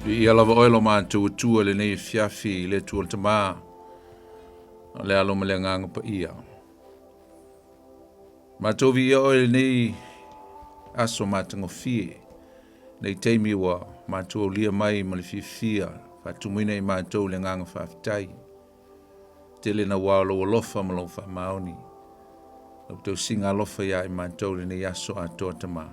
Viia lava oe lo matou Atua i lenei afiafi i le Atua le Tama, o le Alo ma le Agaga Paia. Matou viia oe i lenei aso matagofie, nei taimi ua matou aulia mai ma le fiafia, faatumuina i matou le agaga faafetai. Tele naua o lou alofa ma lou faamaoni, lau tausiga alofa ia i matou i lenei aso atoa Tama.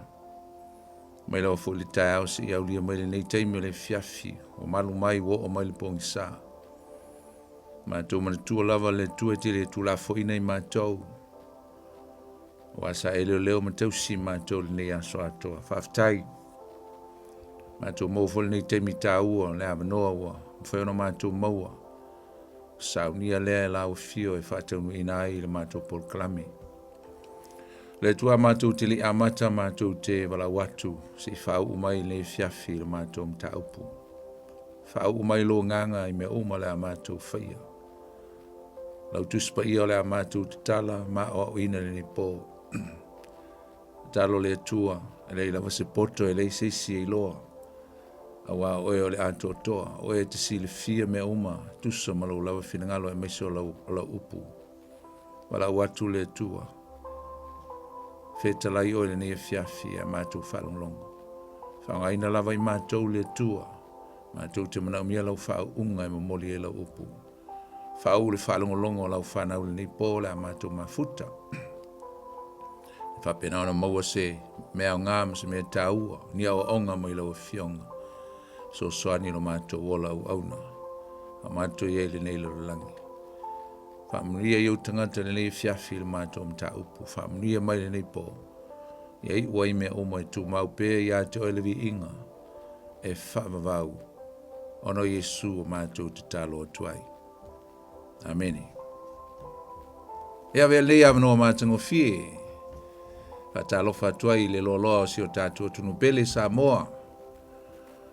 Mai lava foi le taeao seia aulia mai lenei taimi o le afiafi, ua malu mai ua oo mai le pogisa. Matou manatua lava le Atua e te le tuulafoaiina i matou, aua sa e leoleo ma tausi i matou i lenei aso atoa. Faafetai. Matou maua foi lenei taimi taua o le avanoa ua mafai ona matou maua. Saunia lea e lau afio e faataunuuina ai le matou polokalame. Le Atua matou te le i amata matou te valaau atu se i faauu mai lenei afiafi i le matou mataupu. Faauu mai lou agaga i mea uma o le a matou faia. Lau Tusi Paia o le a matou tatala ma aoaoina i lenei po. Tatalo le Atua, e leai lava se poto, e leai se isi e iloa, aua o oe o le atoatoa, o oe e te silafia mea uma, tusa ma lou lava finagalo aemaise o lau, o lau upu. Valaau atu le Atua, fetalai oe i lenei afiafi ia matou faalogologo. Faaaogaina lava i matou le Atua, matou te manaomia lau faauuga e momoli ai lau upu. Faauu le faalogologo a lau fanau i lenei po o le a matou mafuta. E faapena ona maua se mea aoga ma se mea taua, ni aoaoga mai lau Afioga, fesoasoani i lo matou ola auauna a matou i ai i lenei lalolagi. Faamanuia i ou tagata i lenei afiafi i le matou mataupu. Faamanuia mai i lenei po. Ia iu ai mea uma e tumau pea ia te oe le viiga e faavavau ona o Iesu ua matou tatalo atu ai. Amene. E avea lenei avanoa matagofie faatalofa atu ai i le loaloa o si o tatou atunuu pele Samoa.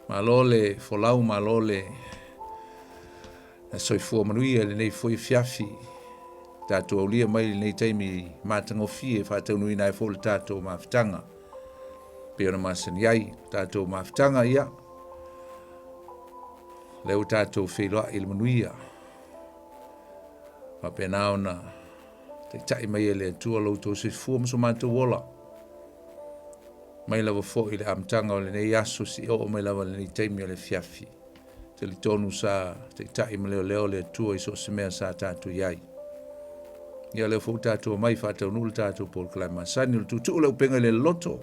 Malo le folau, malo le soifua manuia i lenei foi afiafi. Tatou aulia mai lenei taimi matagofie e faataunuuina ai foi le tatou mafutaga. Pei ona masani ai tatou mafutaga, ia lea ua tatou feiloai i le manuia. Faapena ona taitai mai e le Atua lo outou soifua ma so matou ola. Mai lava foi i le amataga o lenei aso seia oo mai lava i lenei taimi o le afiafi. Talitonu sa taitai ma leoleo le Atua i so o se mea sa tatou i ai. Ia lea foi ua tatou omai faataunuu le tatou polokalame masani o le tuutuu le upega i le loto.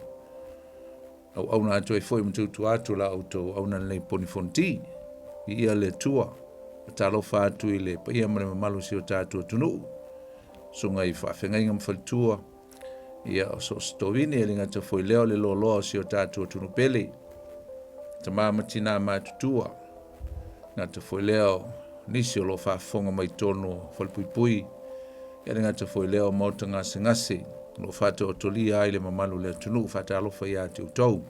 Auauna atu ai foi ma tautua atu la outou auauna lenei Poni Fonoti. Viia le Atua. Talofa atu i le paia ma le mamalu o si o tatou atunuu. Susuga i faafeagaiga ma faletua. Ia, o so o se tovine, e le gata foi lea o le loaloa o si o tatou atunuu pele. Tama ma tina matutua. Gata foi lea o nisi o lo o faafofoga mai totonu o falepuipui. Ia le gata foi lea o maota gasegase o lo o faataotolia ai le mamalu o le atunuu. Faatalofa ia te outou.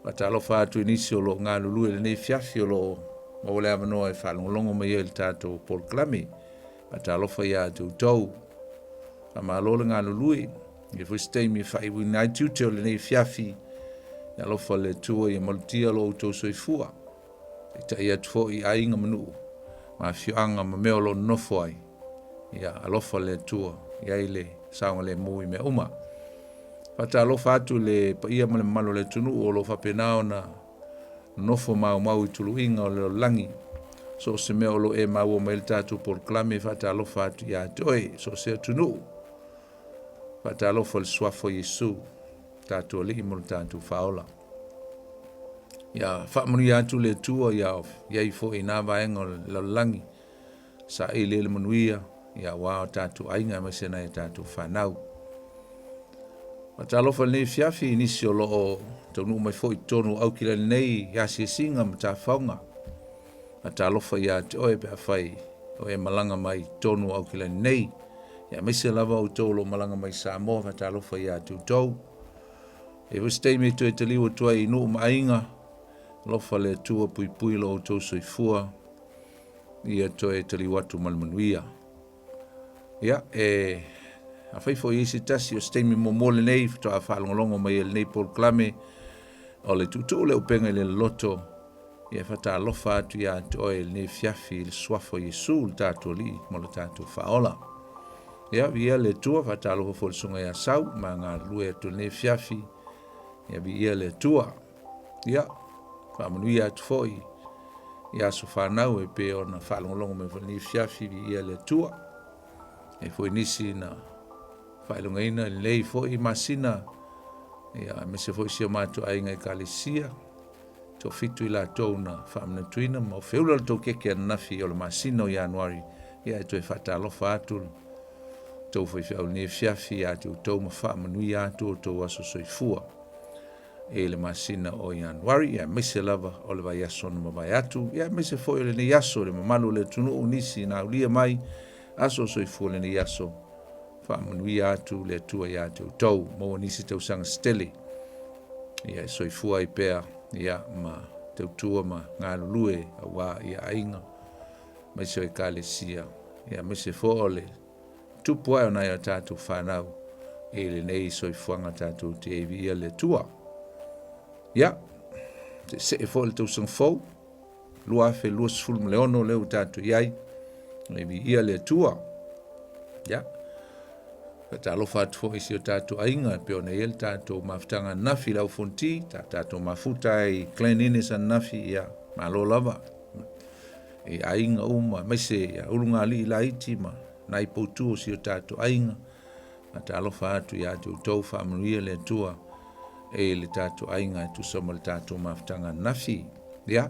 Faatalofa atu i nisi o lo o galulue i lenei afiafi o lo o maua le avanoa e faalogologo mai ai i le tatou polokalame. Faatalofa ia te outou. Faamalo le galulue. E foi se taimi e faaiuina ai tiute o lenei afiafi. Ia alofa le Atua ia malutia lo outou soifua. Taitai atu foi i aiga ma nuu ma afioaga ma mea o lo o nonofo ai. Ia alofa le Atua i ai le saogalemu i mea uma. Faatalofa atu i le paia ma le mamalu o le atunuu o lo o faapena ona nonofo maumau i tuluiga o le lalolagi. So o se mea o lo o e maua mai le tatou polokalame, faatalofa atu ia te oe, so o se atunuu. Faatalofa i le suafa o Iesu, tatou Alii ma lo tatou Faaola. Ia faamanuia atu le Atua ia i ai foi i nā vaega o le lalolagi, saili ai le manuia, ia aua o tatou aiga aemaise nai a tatou fanau. Faatalofa i lenei afiafi i nisi o lo o taunuu mai foi i totonu o Aukilani nei i asiasiga ma tafaoga. Faatalofa ia te oe pe afai o e malaga mai i totonu o Aukilani nei. Ia aemaise lava outou o lo o malaga mai i Samoa, faatalofa ia te outou. E foi se taimi e toe taliu atu ai i nuu ma aiga, alofa le Atua puipui lo outou soifua, ia toe taliu atu ma le manuia. Ia, e afai foi i ai se tasi o se taimi muamua lenei faatoa faalogologo mai ai i lenei polokalame o le tuutuu le upega i le loloto. Ia faatalofa atu ia te oe i lenei afiafi i le Suafa o Iesu le tatou Alii ma lo tatou Faaola. Ia, viia le Atua, faatalofa foi i le Susuga ia Sau ma galulue atu i lenei afiafi. Ia, viia le Atua. Ia, faamanuia atu foi i aso fanau e pei ona faalogologo mai foi i lenei afiafi, viia le Atua. E foi nisi na faailogaina i lenei foi masina, ia, aemaise foi si o matou aiga Ekalesia, toafitu i latou na faamanatuina ma feula le tou keke ananafi o le masina o Ianuari, ia e toe faatalofa atu le tou faifeau i lenei afiafi ia te outou ma faamanuia atu outou aso soifua i le masina o Ianuari, ia aemaise lava o le vaiaso na mavae atu, ia aemaise foi o lenei aso le mamalu o le atunuu nisi na aulia mai aso soifua lenei aso. Faamanuia atu le Atua ia te outou, maua nisi tausaga se tele, ia e soifua ai pea, ia ma tautua ma galulue auā ia aiga, aemaise o Ekalesia, ia aemaise foi o le tupu ae o nai o tatou fanau i lenei soifuaga tatou te i ai. Viia le Atua. Ia, seesee foi le tausaga fou, 2026 lea ua tatou i ai, e viia le Atua. Ia, faatalofa atu foi i si o tatou aiga e pei ona i ai le tatou mafutaga ananafi i le au fonoti, ta tatou mafuta ai i Glen Innes ananafi, ia, malo lava i aiga uma, aemaise ia ulugalii laiti ma nai poutu o si o tatou aiga. Faatalofa atu ia te outou, faamanuia le Atua i le tatou aiga e tusa ma le tatou mafutaga ananafi. Ia,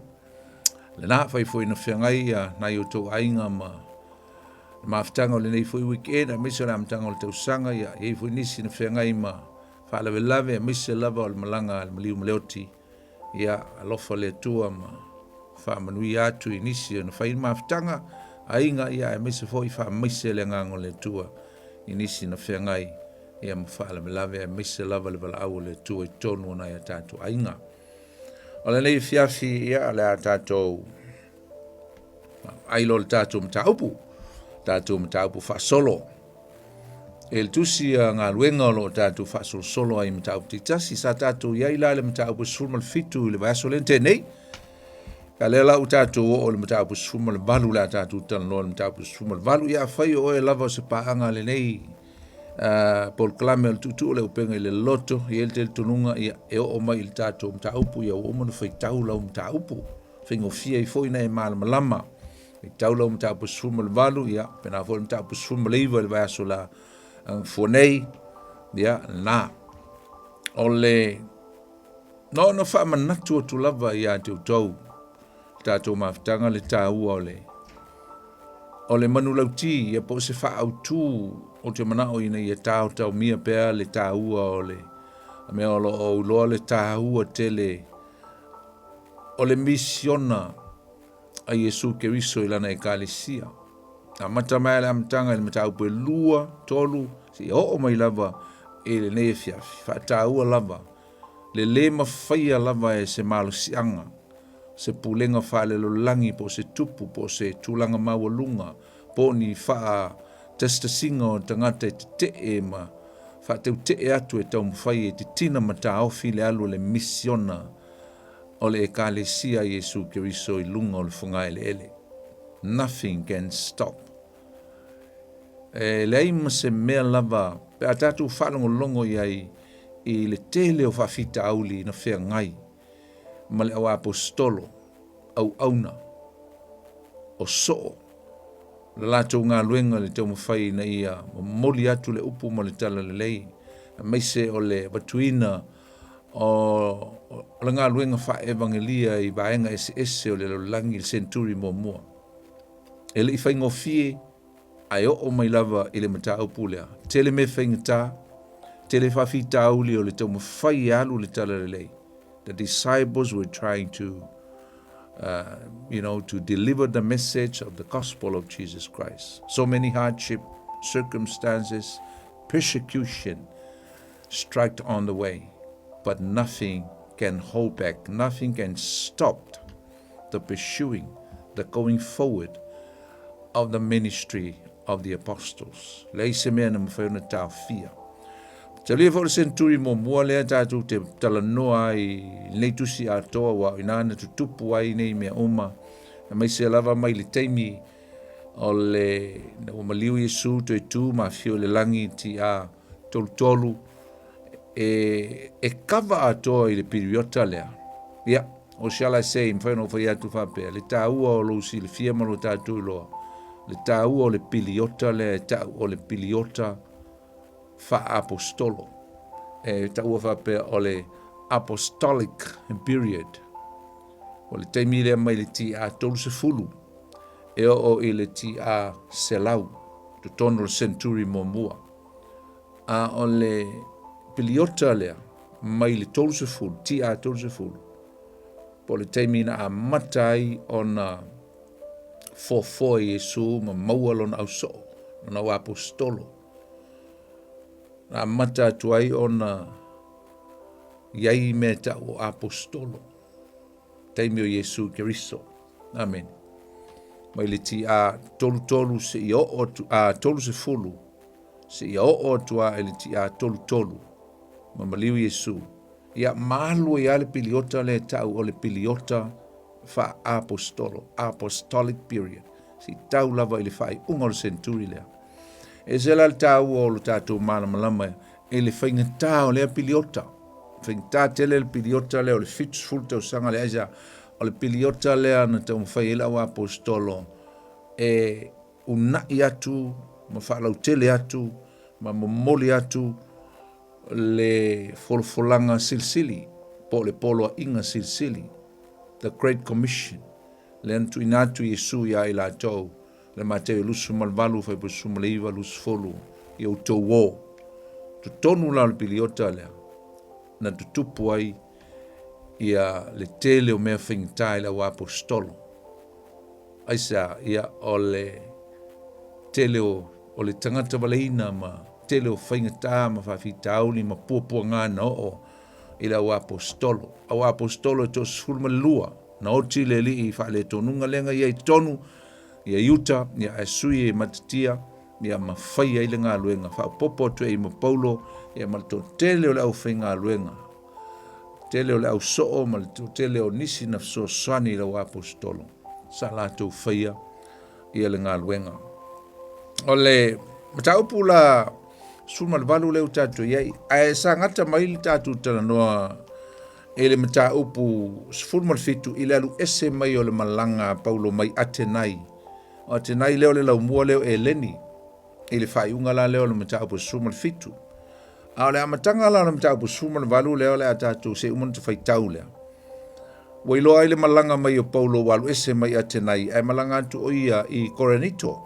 lena, fai foi na feagai ia nai outou aiga ma le mafutaga o lenei foi weekend, aemaise o le amataga o le tausaga, ia, e i ai foi nisi na feagai ma faalavelave, aemaise lava o le malaga a le maliu ma le oti. Ia, alofa le Atua ma faamanuia atu i nisi ona fai mafutaga aiga, ia, aemaise foi faamaise le agaga o le Atua i nisi na feagai ia ma faalavelave, aemaise lava le valaau o le Atua i totonu o nai a tatou aiga. O lenei afiafi, ia, o le a tatou ai loa le tatou mataupu, tatou mataupu faasolo. E le tusi a galuega o lo o tatou faasolosolo ai i mataupu taitasi. Sa tatou i ai la i le mataupu 17 i le vaiaso lea na tea nei. A lea la ua tatou oo i le mataupu 18, le a tatou talanoa i le mataupu 18. Ia afai o oe lava o se paaga lenei polokalame o le tuutuu o le upega i le loto, e i ai le talitonuga, ia, e oo mai i le tatou mataupu, ia ua uma ona faitau lau mataupu. Faigofie ai foi ona e malamalama. Faitau lau mataupu 18, ia, pena foi le mataupu 19 i le vaiaso la fua nei, ia, lena. O le na ona faamanatu atu lava ia te outou, tatou mafutaga le taua o le o le manulauti, ia po o se faaautu ou te manao ina ia taotaomia pea le taua o le mea o lo o iloa le taua tele o le misiona a Iesu Keriso i lana Ekalesia. Amata mai le amataga i le mataupu e 2, 3, seia oo mai lava i lenei afiafi. Faataua lava le lē mafaia lava e se malosiaga, se pulega faalelalolagi po o se tupu po o se tulaga maualuga po o ni faatasitasiga o tagata e tetee ma faatautee atu e taumafai e titina ma taofi le alu o le misiona o le Ekalesia a Iesu Keriso i luga o le fogaeleele. Nothing can stop. E leai ma se mea lava pe a tatou faalogologo i ai i le tele o faafitauli na feagai ma le auaposetolo, auauna, o soo, le latou galuega i le taumafai ina ia momoli atu le upu ma le talalelei, aemaise o le avatuina o le galuega faa-evagelia i vaega eseese o le lalolagi i le senturi muamua. E le i faigofie, ae oo mai lava i le mataupu lea. Tele mea faigata, tele faafitauli o le taumafai e alu le talalelei. The disciples were trying to to deliver the message of the gospel of Jesus Christ. So many hardship, circumstances, persecution struck on the way, but nothing can hold back, nothing can stop the pursuing, the going forward of the ministry of the apostles. Leai se mea na mafai ona taofia. Talia foi o le senturi muamua lea tatou te talanoa ai i lenei tusi atoa aua o i ina na tutupu ai nei mea uma, aemaise lava mai le taimi o le na ua maliu Iesu toe tu ma afio i le lagi TA 33 e, e kava atoa i le piriota lea. Ia, or shall I say, mafai ona ou fai atu faapea, le taua o lou silafia ma lo tatou iloa, le taua o le piliota lea e tau o le piliota faaapostolo. E taua faapea o le apostolic period. O le taimi lea mai le TA 30 e oo i le TA 100, totonu o le century muamua. A o le piliota lea mai le 30, TA 30, po o le taimi na amata ai ona foafoa Iesu ma maua lona ausoo, lona au aposetolo. Na amata atu ai ona i ai mea e tau o aposetolo, taimi o Iesu Keriso. Amene. Mai le TA 33 seia oo atu, a 30 seia oo atu a i le TA 33 ma maliu Iesu. Ia ma alu ai lava le piliota lea e tau o le piliota faa-aposetolo, apostolic period, seia tau lava i le faaiuga o le century lea. E ese la le taua o lo tatou malamalama i le faigata o lea piliota. Faigata tele le piliota lea o le 70 tausaga lea, aisea? O le piliota lea na taumafai ai le au aposetolo e uunai atu ma faalautele atu ma momoli atu le folafolaga silisili po o le poloaiga silisili, the Great Commission, lea na tuuina atu Iesu ia i latou, le Mateo 28, fuaiupu 19, 20, ia outou o. Totonu la o le piliota lea, na tutupu ai ia le tele o mea faigata i le au aposetolo. Aisea? Ia, o le tele o, o le tagata valeina ma tele o faigata ma faafitauli ma puapuaga na oo i le au aposetolo. Au aposetolo e 12 na oti le Alii i faaletonuga lea na i ai i totonu ia Iuta, ia ae sui e Matatia, ia ma fai ai le galuega faaopoopo atu ai ma Paulo, ia ma le toatele o le aufaigaluega, tele o le ausoo ma le toatele o nisi na fesoasoani i le au aposetolo sa latou faia ia le galuega. O le mataupu la 18 lea ua tatou i ai, ae sa gata mai le tatou talanoa i le mataupu 17 i le alu ese mai o le malaga a Paulo mai Atenai. O Atenai lea o le laumua lea o Eleni i le faaiuga la lea o le mataupu 17. A o le amataga la o le mataupu 18 lea o le a tatou se uma ona faitau lea. Ua iloa ai le malaga mai o Paulo ua alu ese mai Atenai ae malaga atu o ia i Korinito.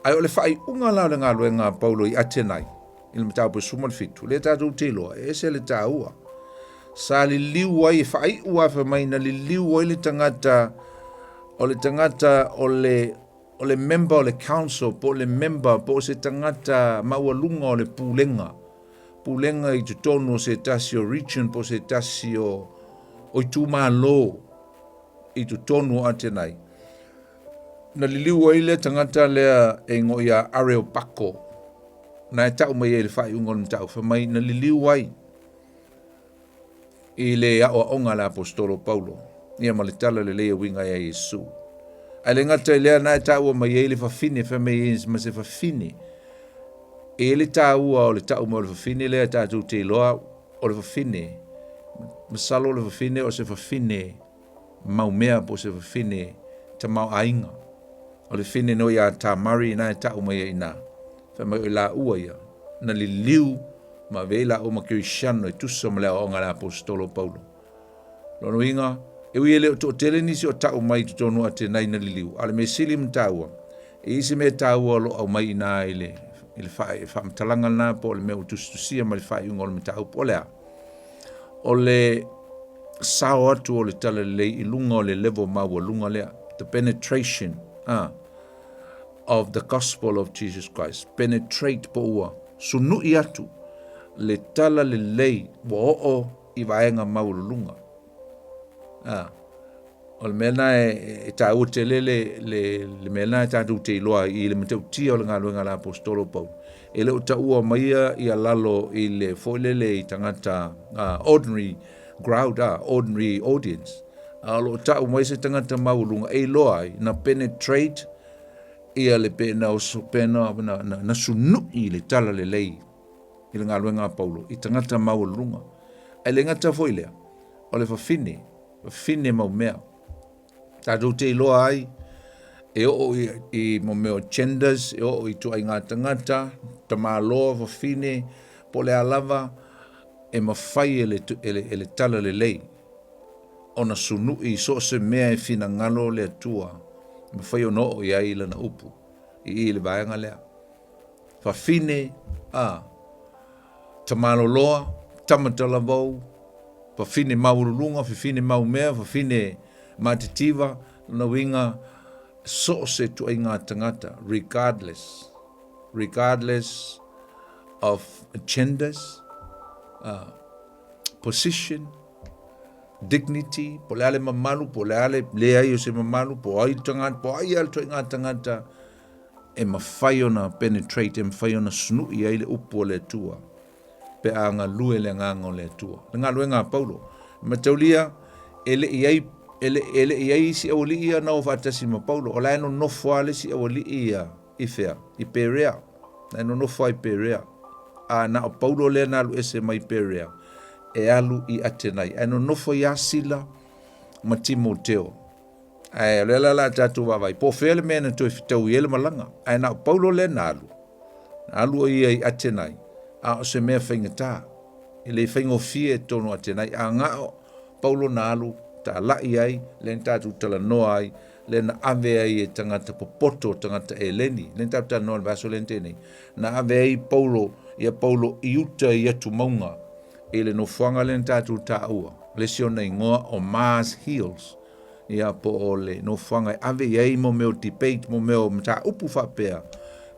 Ae o le faaiuga la o le galuega a Paulo i Atenai i le mataupu 17, lea tatou te iloa, e ese le taua. Sa liliu ai e faaiu a fai mai na liliu ai le tagata o le tagata o le o le member o le council po o le member po o se tagata maualuga o le pulega pulega i totonu o se tasi o region po o se tasi o o itumalo i totonu o Atenai. Na liliu ai le tagata lea e igoa ia Areopago, na e tau mai ai le faaiuga o le mataupu, fai mai na liliu ai i le aoaoga a le aposetolo Paulo, ia ma le tala lelei e uiga ia Iesu. Ae le gata i lea, na e taua mai ai le fafine, fai mai ai ma se fafine. E i le taua o le tau mai o le fafine lea tatou te iloa o le fafine, masalo o le fafine o se fafine maumea po o se fafine tamaoaiga. O le fafine nō ia Tamari na e tau mai ai i ina. Fai mai o i laua ia, na liliu ma avea i laua ma Kerisiano e tusa ma le aoaoga a le aposetolo Paulo. Lona uiga, e ui e le o toatele nisi o tau mai i totonu o Atenai na liliu, a o le mea sili ma taua, e i ai se mea taua o lo o aumai i ina i le, i le faamatalaga lena po o le mea ua tusitusia mai le faaiuga o le mataupu. O le a? O le sao atu o le talalelei i luga o le level maualuga lea, the penetration of the gospel of Jesus Christ. Penetrate po ua sunui atu le talalelei ua oo i vaega maualuluga. O le mea lena e taua tele le, le, le mea lena e tatou te iloa ai i le matautia o le galuega a le Aposetolo o Paulo. E le o taua maia ia lalo i le foi lele i tagata ordinary crowd, ordinary audience. A o lo o tau mai se tagata maualuga e iloa ai na penetrate ia le pena o pena na, na, na sunui le tala lelei i le galuega a Paulo i tagata maualuluga. Ae le gata foi lea, o le fafine, fafine mau mea. Tatou te iloa ai e oo i, i mo mea o genders, e oo i ituaiga tagata, tamaloa, fafine, po o le a lava, e mafai e le, e le, e le tala lelei ona sunui i so o se mea e finagalo le Atua, e mafai ona oo i ai lana upu i i le vaega lea. Fafine, a, tamaloloa, tama talavou, fafine maualuluga, fafine maumea, fafine matitiva, lona uiga so o se ituaiga tagata, regardless, regardless of genders, position, dignity, po o le a le mamalu, po o le a le leai o se mamalu, po o ai le tagata, po o ai lava le ituaiga tagata, e mafai ona penetrate, e mafai ona sunui ai le upu a le Atua pe a galue le agaga o le Atua. Le galuega a Paulo, e mataulia e le i ai e le, e le i ai isi aualii ia na o faatasi ma Paulo, o la e nonofo lava le isi aualii ia i fea? I Perea. Na e nonofo lava i Perea. A na o Paulo lea na alu ese mai Perea e alu i Atenai. Ae nonofo ia Sila ma Timoteo. Ae o lea la o le a tatou vaavaai, po o fea le mea na toe fetaui ai le malaga. Ae na o Paulo lea na alu, na alu o ia i Atenai, a o se mea faigata. E le faigofie i totonu o Atenai, a na o Paulo na alu talai ai, lea na tatou talanoa ai, lea na ave ai e tagata popoto, tagata Eleni, lea na tatou talanoa i le vaiaso lea na tea nei, na ave ai Paulo, ia Paulo i uta i atumauga, i le nofoaga lea na tatou taua, le isi ona igoa o Mars Hills, ia po o le nofoaga e ave i ai mo mea o debate, mo mea o mataupu faapea,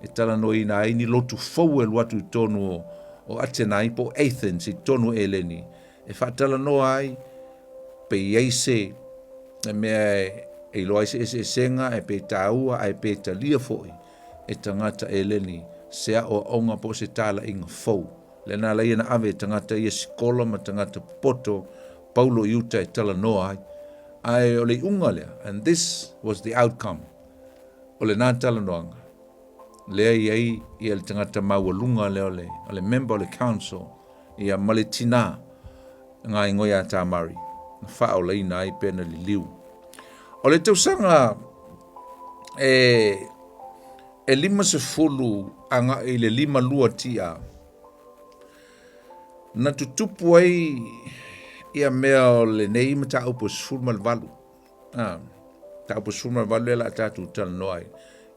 e talanoaina ai ni lotu fou e alu atu i totonu o, o Atenai po o Athens i totonu o Eleni, e faatalanoa ai pe i ai se mea e iloa ai se eseesega ae pe taua ae pe talia foi e tagata Eleni se aoaoga po o se talaiga fou. Lea na ala ai ona ave e tagata ia sikola ma tagata popoto Paulo i uta e talanoa ai. Ae o le iuga lea, and this was the outcome, o lena talanoaga, lea i ai ia le tagata maualuga lea o le, o le member o le council, ia ma le tinā, nga igoa ia Tamari, na faaolaina ai pe na liliu. O le tausaga e e 50 agai i le 52 TA, na tutupu ai ia mea o lenei mataupu e 18. Ah, mataupu 18 lea o le a tatou talanoa ai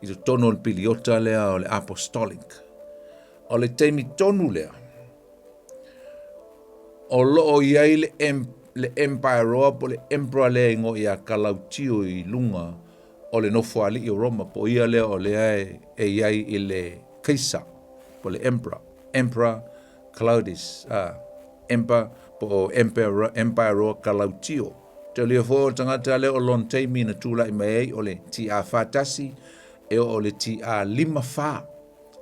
i totonu o le piliota lea o le apostolic. O le taimi tonu lea, o lo o i ai le, em, le empire roa po o le emperor lea e igoa ia Kalautio i luga o le nofoalii o Roma, po o ia lea o lea e, e i ai i le Kaisa, po o le emperor, Emperor Claudius, ah, Emperor, po o Emperor, Emperor Kalautio. Te lia foi o le tagata lea o lona taimi na tulai mai ai o le TA41 e oo le TA54.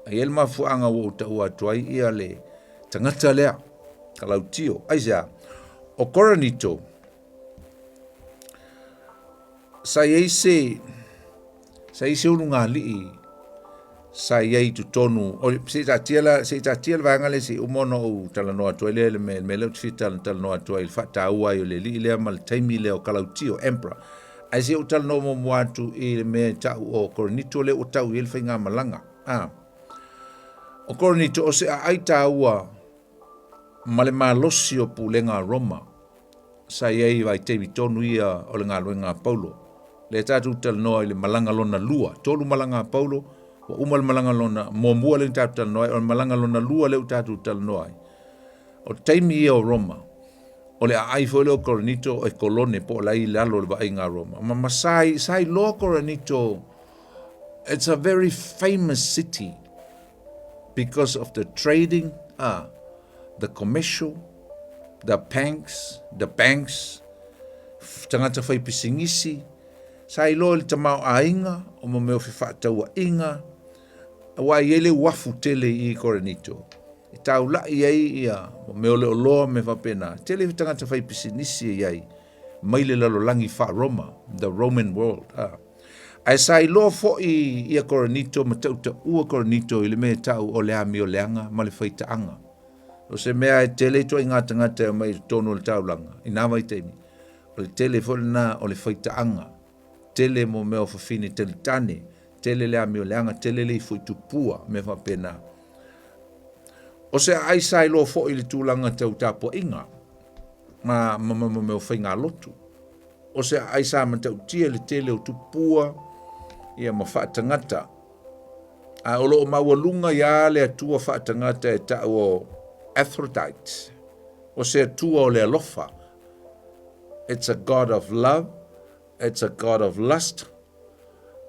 A i ai le mafuaaga ua ou taua atu ai ia le tagata lea, Kalautio. Aisea? O Korinito, sa i ai se sa i ai se ulugalii sa i ai i totonu o se i taatia la se i taatia le vaega lea se i uma ona ou talanoa atu ai lea i le mea le mea lea ou te fia talanoa atu ai i le faataua ai o le alii lea ma le taimi lea o Kalautio Emperor ae se i ou talanoa muamua atu i le mea e tau o Korinito lea ua tau i ai le faigamalaga a o Korinito o se aai taua ma le malosi o pulega a Roma sa i ai i vaitaimi tonu ia o le galuega a Paulo. Lea tatou talanoa i le malaga lona lua, tolu malaga a Paulo, ua uma le malaga lona muamua lea na tatou talanoa ai, o le malaga lona lua lea ua tatou talanoa ai. O taimi ia o Roma, o le aai foi lea o Korinito e kolone po o la i lalo o le vaaiga a Roma. Ma, ma sa, sa iloa Korinito, it's a very famous city because of the trading, the commercial, the banks, the banks, tagata faipisinisi, sa iloa i le tamaoaiga o mo mea o fefaatauaiga, aua e i ai le uafu tele i Korinito e taulai ai ia mea o le oloa ma mea faapena. Tele tagata faipisinisi e i ai mai le lalolagi faa-Roma, the Roman world. Ah. Ae sa iloa foi ia Korinito ma tautaua Korinito i le mea e tau o le amioleaga ma le faitaaga. O se mea e tele ituaiga tagata e omai i totonu o le taulaga i na vaitaimi, o le tele foi lena o le faitaaga, tele mo mea o fafine talitane, tele le amioleaga, tele le ifo i tupua, mea faapena. O se aai sa iloa foi i le tulaga tau tapuaiga ma ma ma mea o faigalotu. O se aai sa matautia le tele o tupua ia ma faatagata. A o lo o maualuga ia le Atua faatagata e tau o Aphrodite. O se Atua o le alofa. It's a God of love. It's a God of lust.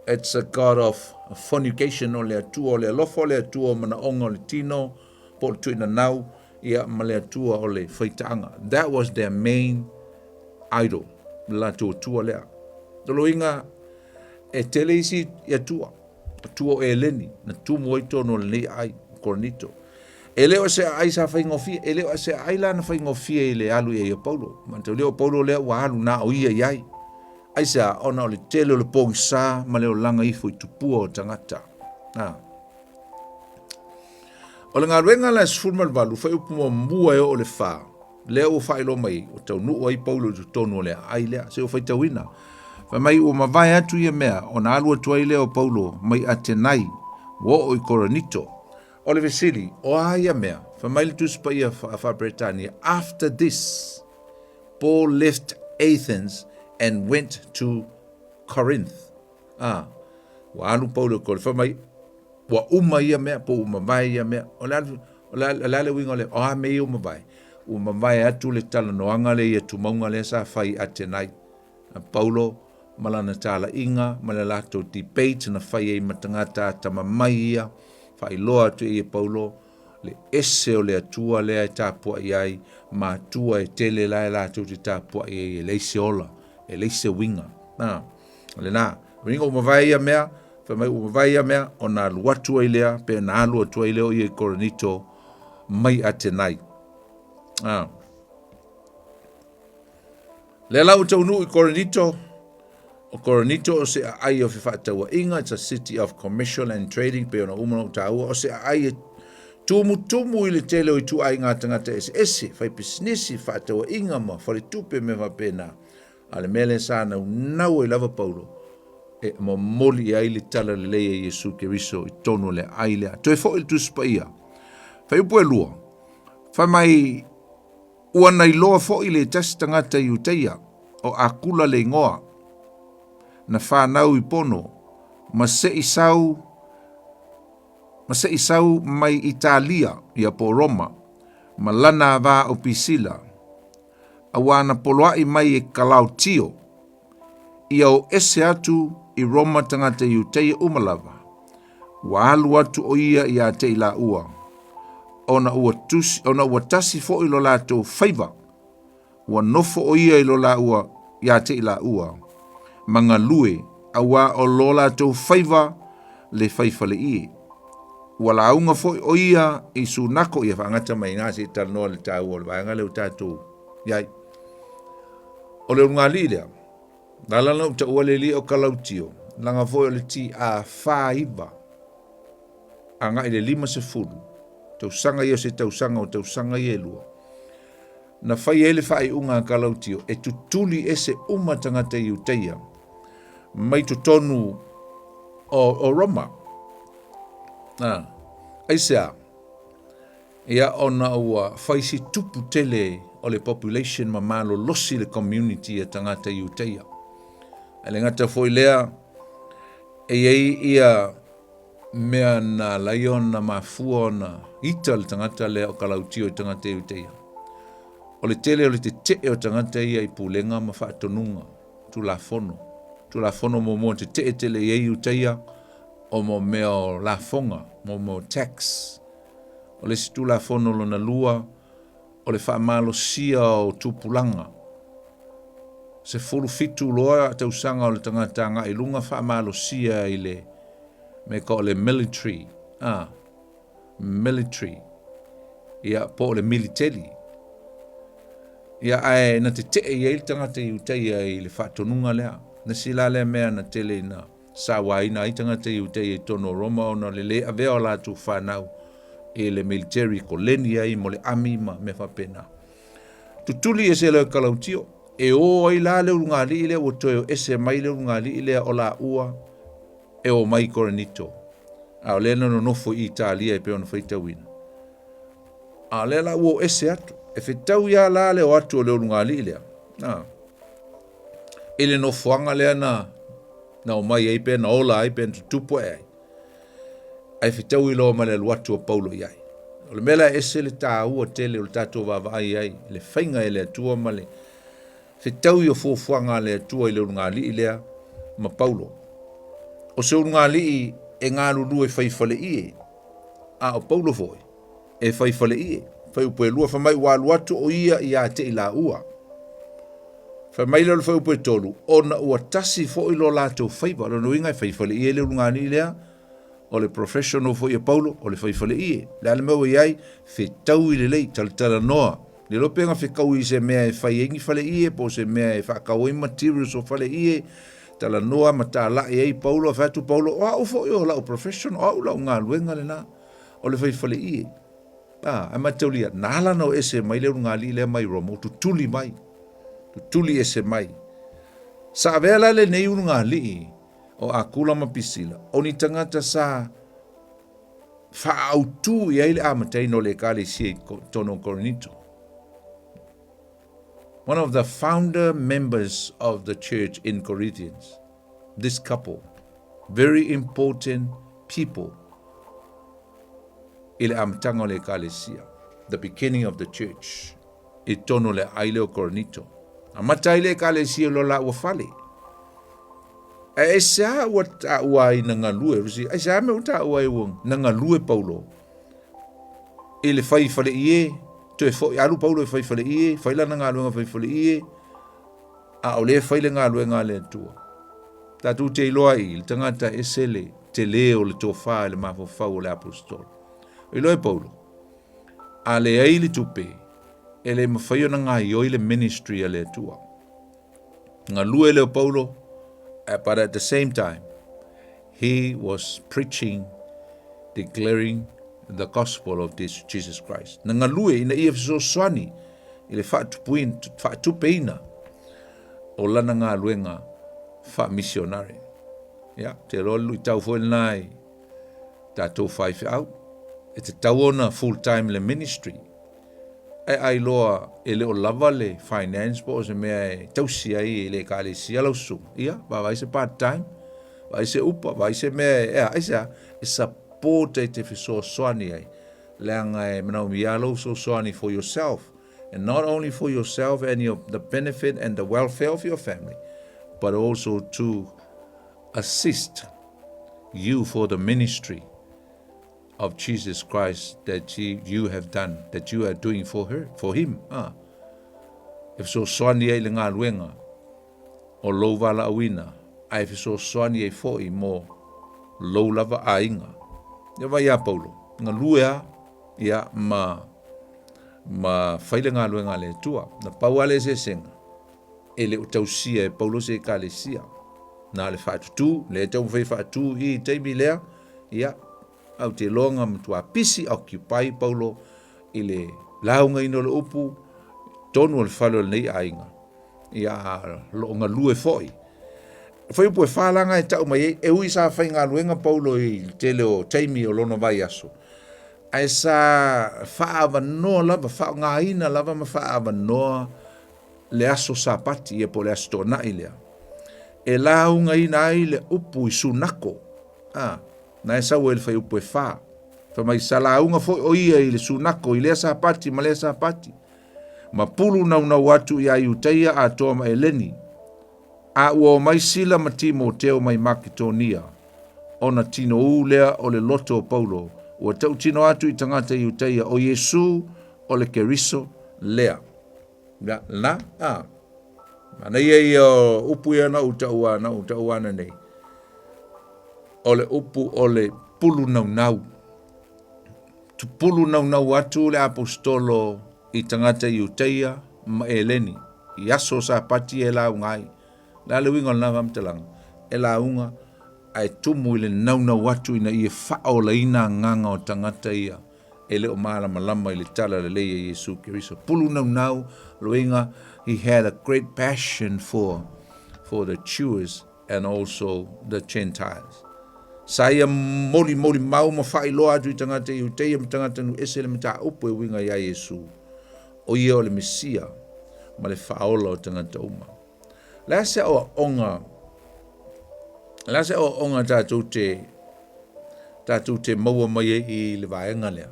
It's a God of fornication. O le Atua o le alofa, o le Atua o manaoga o le tino, po o le tuinanau, ia ma le Atua o le faitaaga. That was their main idol, le latou Atua lea. O loiga e tele isi Atua, Atua o Eleni, na tumu ai tonu o lenei aai, Korinito. E le o se aai sa faigofie, e le o se aai la na faigofie i le alu i ai o Paulo. Manatua o Paulo lea ua alu na o ia i ai. Aisea, ona o le tele o le pogisa ma le olaga ifo i tupua o tagata. Ah. O le galuega la e 18, fuaiupu muamua e oo i le 4, lea ua faailoa mai, ua taunuu ai Paulo i totonu o le aai lea. Se ua faitauina. Fai mai ua mavae atu ia mea, ona alu atu ai lea o Paulo mai Atenai, ua oo i Korinito. O le fesili, o a ia mea? Fai mai le Tusi Paia faa-Peretania, After this, Paul left Athens and went to Corinth. Ah, ua alu Paulo i Korinito. Fai mai, ua uma ia mea, po ua mavae ia mea. O le a, o le a, o le a le uiga o le, o a mea ia ua mavae? Ua mavae atu le talanoaga lea i tumauga lea sa fai i Atenai. A Paulo ma lana talaiga ma le latou debate na fai ai ma tagata atamamai ia, faailoa atu i ai e Paulo le ese o le Atua lea e tapuai ai, ma Atua e tele la e latou te tapuai ai e leai se ola, e leai se uiga. Na, o lena, uiga ua mavae ia mea, fai mai ua mavae ia mea, ona alu atu ai lea, pe na alu atu ai lea o ia i Korinito mai Atenai. Ah. Lea la ua taunuu i Korinito, o Korinito o se aai o fefaatauaiga, it's a city of commercial and trading, pei ona uma ona ou taua, o se aai e tumutumu i le tele o ituaiga tagata eseese, fai pisinisi, fefaatauaiga ma faletupe mea faapena. A o le mea lea sa naunau ai lava Paulo, e momoli i ai le tala lelei a Iesu Keriso i totonu o le aai lea. Toe foi le Tusi Paia, fuaiupu e 2, fai mai, Ua na iloa foi le tasi tagata Iuteia, o Akula le igoa, na fanau i Pono, ma se i sau, ma se i sau mai Italia, ia po o Roma, ma lana va o Pisila, auā na poloaʻi mai e Kalautio, ia o ese atu i Roma tagata Iuteia uma lava, ua alu atu ʻo ia iā te i lāua, ona ua, tusi, ona ua tasi foʻi lo latou faiva, ua nofo ʻo ia i lo lāua iā te i lāua, ma galue, auā o lo latou faiva le faifaleie. Ua lauga foʻi ʻo ia i Sunako, ia faagata mai iina se i talanoa i le taua o le vaega lea ua tatou i ai. O le ulugalii lea, na ala ona ou taua le alii o Kalautio, leaga foi o le TA 49 agai le 50 tausaga ia o se tausaga o tausaga ia e lua, na fai ai le faaiuga a Kalautio e tutuli ese uma tagata Iuteia mai totonu o Roma. Aisea? Ia ona ua fai si tupu tele o le population ma malolosi le community a tagata Iuteia. Ae le gata foi lea, e i ai ia mea na ala ai ona mafua ona ita le tagata lea o Kalautio i tagata Iuteia. O le tele o le tetee o tagata ia i pulega ma faatonuga, Tulafono. Tulafono muamua tetee tele i ai Iuteia o mo mea o lafoga, mo mea o tax. O le isi Tulafono lona lua, o le faamalosia o tupulaga. 17 loa tausaga o le tagata agai i luga faamalosia i le mea ka o le military, a, military, ia, po o le militeli. Ia, ae na tetee i ai le tagata Iutaia i le faatonuga lea. Na isi la lea mea na tele ina sauaina ai tagata Iutaia i totonu o Roma ona o le le avea o latou fanau i le military koleni ai mo le ami ma mea faapena. Tutuli ese loa e Kalautio, e o ai la le ulugalii lea ua toe o ese mai le ulugalii lea o laua e o mai i Korinito. A o lea na nonofo i Italia e pei ona faitauina. A o lea la ua o ese atu. E fetaui lava la le o atu o le ulugalii lea, a, i le nofoaga lea na, na omai ai pe na ola ai pe na tutupu ae ai. Ae fetaui loa ma le alu atu o Paulo i ai. O le mea la e ese le taua tele o le tatou vaavaai ai, le faiga e le Atua ma le fetaui o fuafuaga a le Atua i le ulugalii lea ma Paulo. O se ulugalii e galulue fai faleie, a o Paulo foi e fai faleie. Fuaiupu e 2, fai mai ua alu atu o ia ia te i laua. Fai mai lea o le fuaiupu e 3, ona ua tasi foi lo latou faiva. O lona uiga e fai faleie le ulugalii lea, o le professional foi a Paulo, o le fai faleie. O le a le mea ua i ai? Fetaui lelei, talatalanoa. Le iloa pe na fetaui i se mea e fai ai ni faleie, po o se mea e faatau ai materials o faleie, talanoa ma talai ai Paulo, fai atu Paulo, o au foi o lau profession, o au lau galuega lena, o le fai faleie. A, ae mataulia, na ala ona o ese mai le ulugalii lea mai Roma, ua tutuli mai, tutuli ese mai. Sa avea la lenei ulugalii o Akula ma Pisila, o ni tagata sa faaautu i ai le amataina o le Ekalesia i totonu o Korinito. One of the founder members of the church in Corinthians, this couple, very important people i le amataga o le Ekalesia, the beginning of the church, i totonu o le aai lea o Korinito. Amata ai le Ekalesia i lo laua fale. Ae aisea ua taua ai na galue, aisea mea ua taua ai ua na galue Paulo i le fai faleie, toe foi, alu Paulo e fai faleie, fai lana galuega fai faleie, a o lea fai le galuega a le Atua. Tatou te iloa i le tagata e ese le tele o le tofa i le mafaufau o le aposetolo. Iloa e Paulo, a leai le tupe, e le mafai ona gaioi le ministry a le Atua. Galue lea o Paulo, but at the same time, he was preaching, declaring the gospel of this Jesus Christ. Na galue ina ia fesoasoani i le faatupeina o lana galuega faamisionare. Ia, te iloa le luitau foi lena i tatou faifeau. E tatau ona full time le ministry. Ae ai loa e le o lava le finance po o se mea e tausi ai e le ekalesia lau susuga, ia, vaavaai se part time, vaai se upa, vaai se mea e, ea, aisea, e support e te fesoasoani ai, leaga e manaomia lou fesoasoani for yourself, and not only for yourself and your, the benefit and the welfare of your family, but also to assist you for the ministry of Jesus Christ that you have done, that you are doing for her, for him. Ah. E fesoasoani ai le galuega o lou valaauina, ae fesoasoani ai foi mo lou lava aiga. Ia vaai ia Paulo, galue a, ia ma ma fai le galuega a le Atua. Na pau lava le eseesega, e le o tausia e Paulo se ekalesia. Na o le faatutū, lea e taumafai e faatū i i taimi lea, ia, au te iloa na matua pisi occupy Paulo i le laugaina o le upu tonu o le fale o lenei aiga. Ia, lo o galue foi. Fuaiupu e falaga e tau mai ai, e ui sa faigaluega Paulo i le tele o taimi o lona vaiaso, ae sa faaavanoa lava, faaaogaina lava ma faaavanoa le aso Sapati, ia po o le aso Toonai lea, e laugaina ai le upu i Sunako, a, na e sau ai le fuaiupu e 4. Fai mai, sa lauga foi o ia i le Sunako i lea Sapati ma lea Sapati, ma pulu naunau atu iā Iutaia atoa ma Eleni, a ua omai Sila ma Timoteo mai Maketonia, ona tinoū lea o le loto o Paulo, ua tautino atu i tagata Iutaia, o Iesu o le Keriso lea. Ia, lena, a. Manaia ia o upu ia na ou taua, na ou taua ananei. O le upu o le pulu naunau. Pulu naunau atu le aposetolo i tagata Iutaia ma Eleni i aso o Sapati e lauga ai. O le a le uiga o lena faamatalaga? E lauga ae tumu i le naunau atu ina ia faaolaina agaga o tagata ia e le o malamalama i le tala lelei a Iesu Keriso. Pulu naunau, loiga, he had a great passion for the Jews and also the Gentiles. Sa ia molimoli mau ma faailoa atu i tagata Iutaia ma tagata nuu ese le mataupu e uiga iā Iesu, o ia o le Mesia ma le faaola o tagata uma. Le a se aoaoga, le a se aoaoga tatou te maua mai ai i le vaega lea?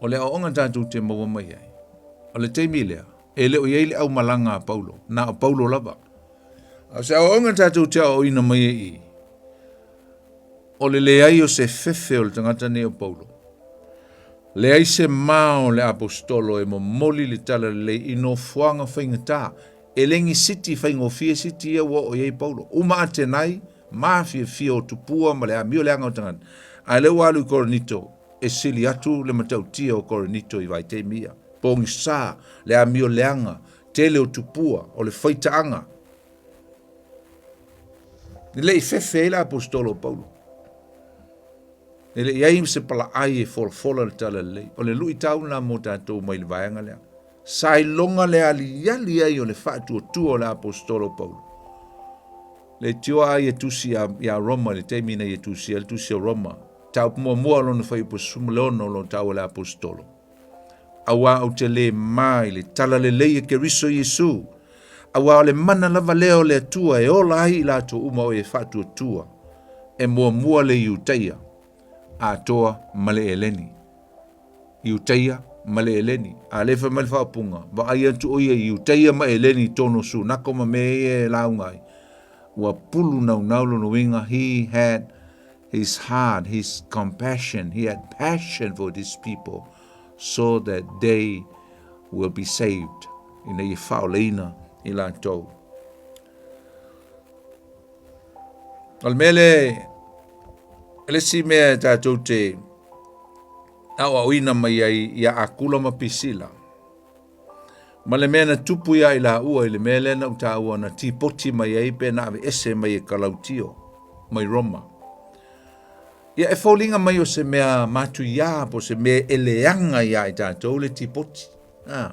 O le aoaoga tatou te maua mai ai, o le taimi lea, e le o i ai le aumalaga a Paulo, na o Paulo lava. A o se aoaoga tatou te aoaoina mai ai i, o le leai o se fefe o le tagata nei o Paulo. Leai se ma o le aposetolo e momoli le tala lelei i nofoaga faigata. E le ni siti faigofie siti ia ua oo i ai Paulo. Uma Atenai, mafiafia o tupua ma le amio leaga o tagata. Ae lea ua alu i Korinito, e sili atu le matautia o Korinito i vaitaimi ia. Pogisa, le amio leaga, tele o tupua, o le faitaaga. E le i fefe ai le aposetolo o Paulo. E le i ai se palaai e folafola le tala lelei. O le luitau lena mo tatou mai le vaega lea. Sa iloga le aliali ai o le faatuatua o le aposetolo Paulo. Le tioa ai e tusi ia Roma i le taimi na ia tusi ai le tusi o Roma. Mataupu muamua o lona fuaiupu 16 o lo taua le aposetolo. Auā ou te le ma i le tala lelei e Keriso Iesu. Auā o le mana lava lea o le Atua e ola ai i latou uma o e faatuatua, e muamua le Iutaia, atoa ma le Eleni. Iutaia ma le Eleni. A le fai mai le faaupuga, vaai atu o ia i Iutaia ma Eleni i tonu o sunako ma mea ia e lauga ai. Ua pulu naunau lona uiga, he had his heart, his compassion, he had passion for these people so that they will be saved. Ina ia faaolaina i latou. O le mea le, le isi mea e tatou te aoaoina mai ai ia Akula ma Pisila, ma le mea na tupu ia i laua i le mea lea na ou taua na tipoti mai ai pe na aveese mai e Kalautio mai Roma. Ia e foliga mai o se mea matuiā po o se mea e leaga iā i tatou le tipoti. Ah.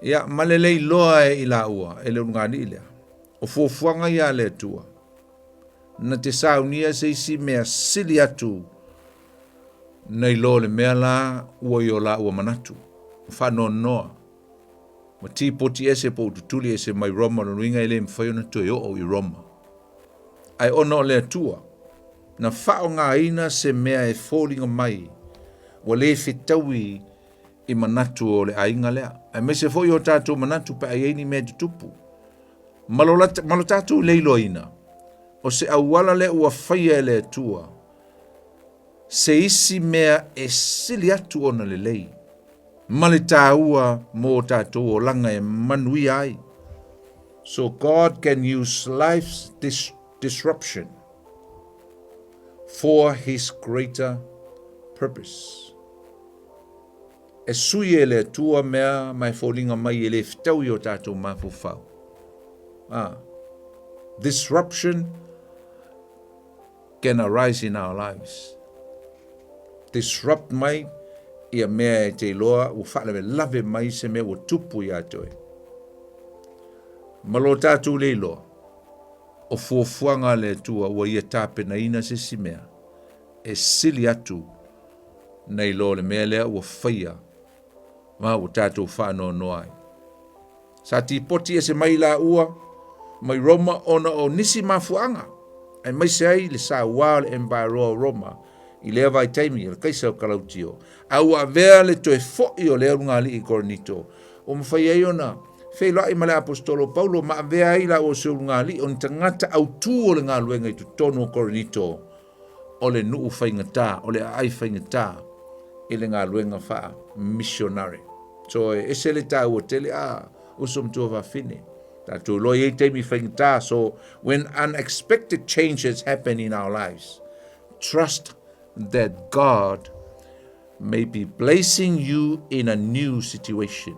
Ia, ma le le iloa e i laua e le ulugalii lea. O fuafuaga ia a le Atua, na te saunia se isi mea sili atu nai lo le mea la ua i o laua manatu, faanoanoa, ma tipoti ese po o tutuli ese mai Roma, lona uiga e le mafai ona toe oo i Roma. Ae ona o le Atua, na faaaogaina se mea e foliga mai ua le fetaui i manatu o le aiga lea, aemaise foi o tatou manatu pe a i ai ni mea e tutupu. Ma lo tatou le iloaina, o se auala lea ua faia e le Atua, se isi mea e sili atu ona lelei, ma le taua mo tatou olaga e manuia ai. So God can use life's disruption for his greater purpose. E sui e le Atua mea ma e foliga mai e le fetaui i o tatou mafaufau. Ah. Disruption can arise in our lives. Disrupt mai ia mea e te iloa ua faalavelave mai se mea ua tupu iā te oe. Ma lo tatou le iloa, o fuafuaga a le Atua ua ia tapenaina se isi mea e sili atu nai lo le mea lea ua faia ma ua tatou faanoanoa ai. Sa tipoti ese mai laua mai Roma ona o nisi mafuaaga, aemaise ai le sauā o le Empire o Roma i lea vaitaimi o le Kaisa o Kalautio, a ua avea le toe fo'i o le ulugalii i Korinito, ua mafai ai ona feiloai ma le aposetolo Paulo ma avea ai laua o se ulugalii o ni tagata autū o le galuega i totonu o Korinito, o le nuu faigata, o le aai faigata i le galuega faa-missionary. So e ese le taua tele a. Uso ma tuafafine. Tatou iloa e i ai taimi faigata, so when unexpected changes happen in our lives, trust that God may be placing you in a new situation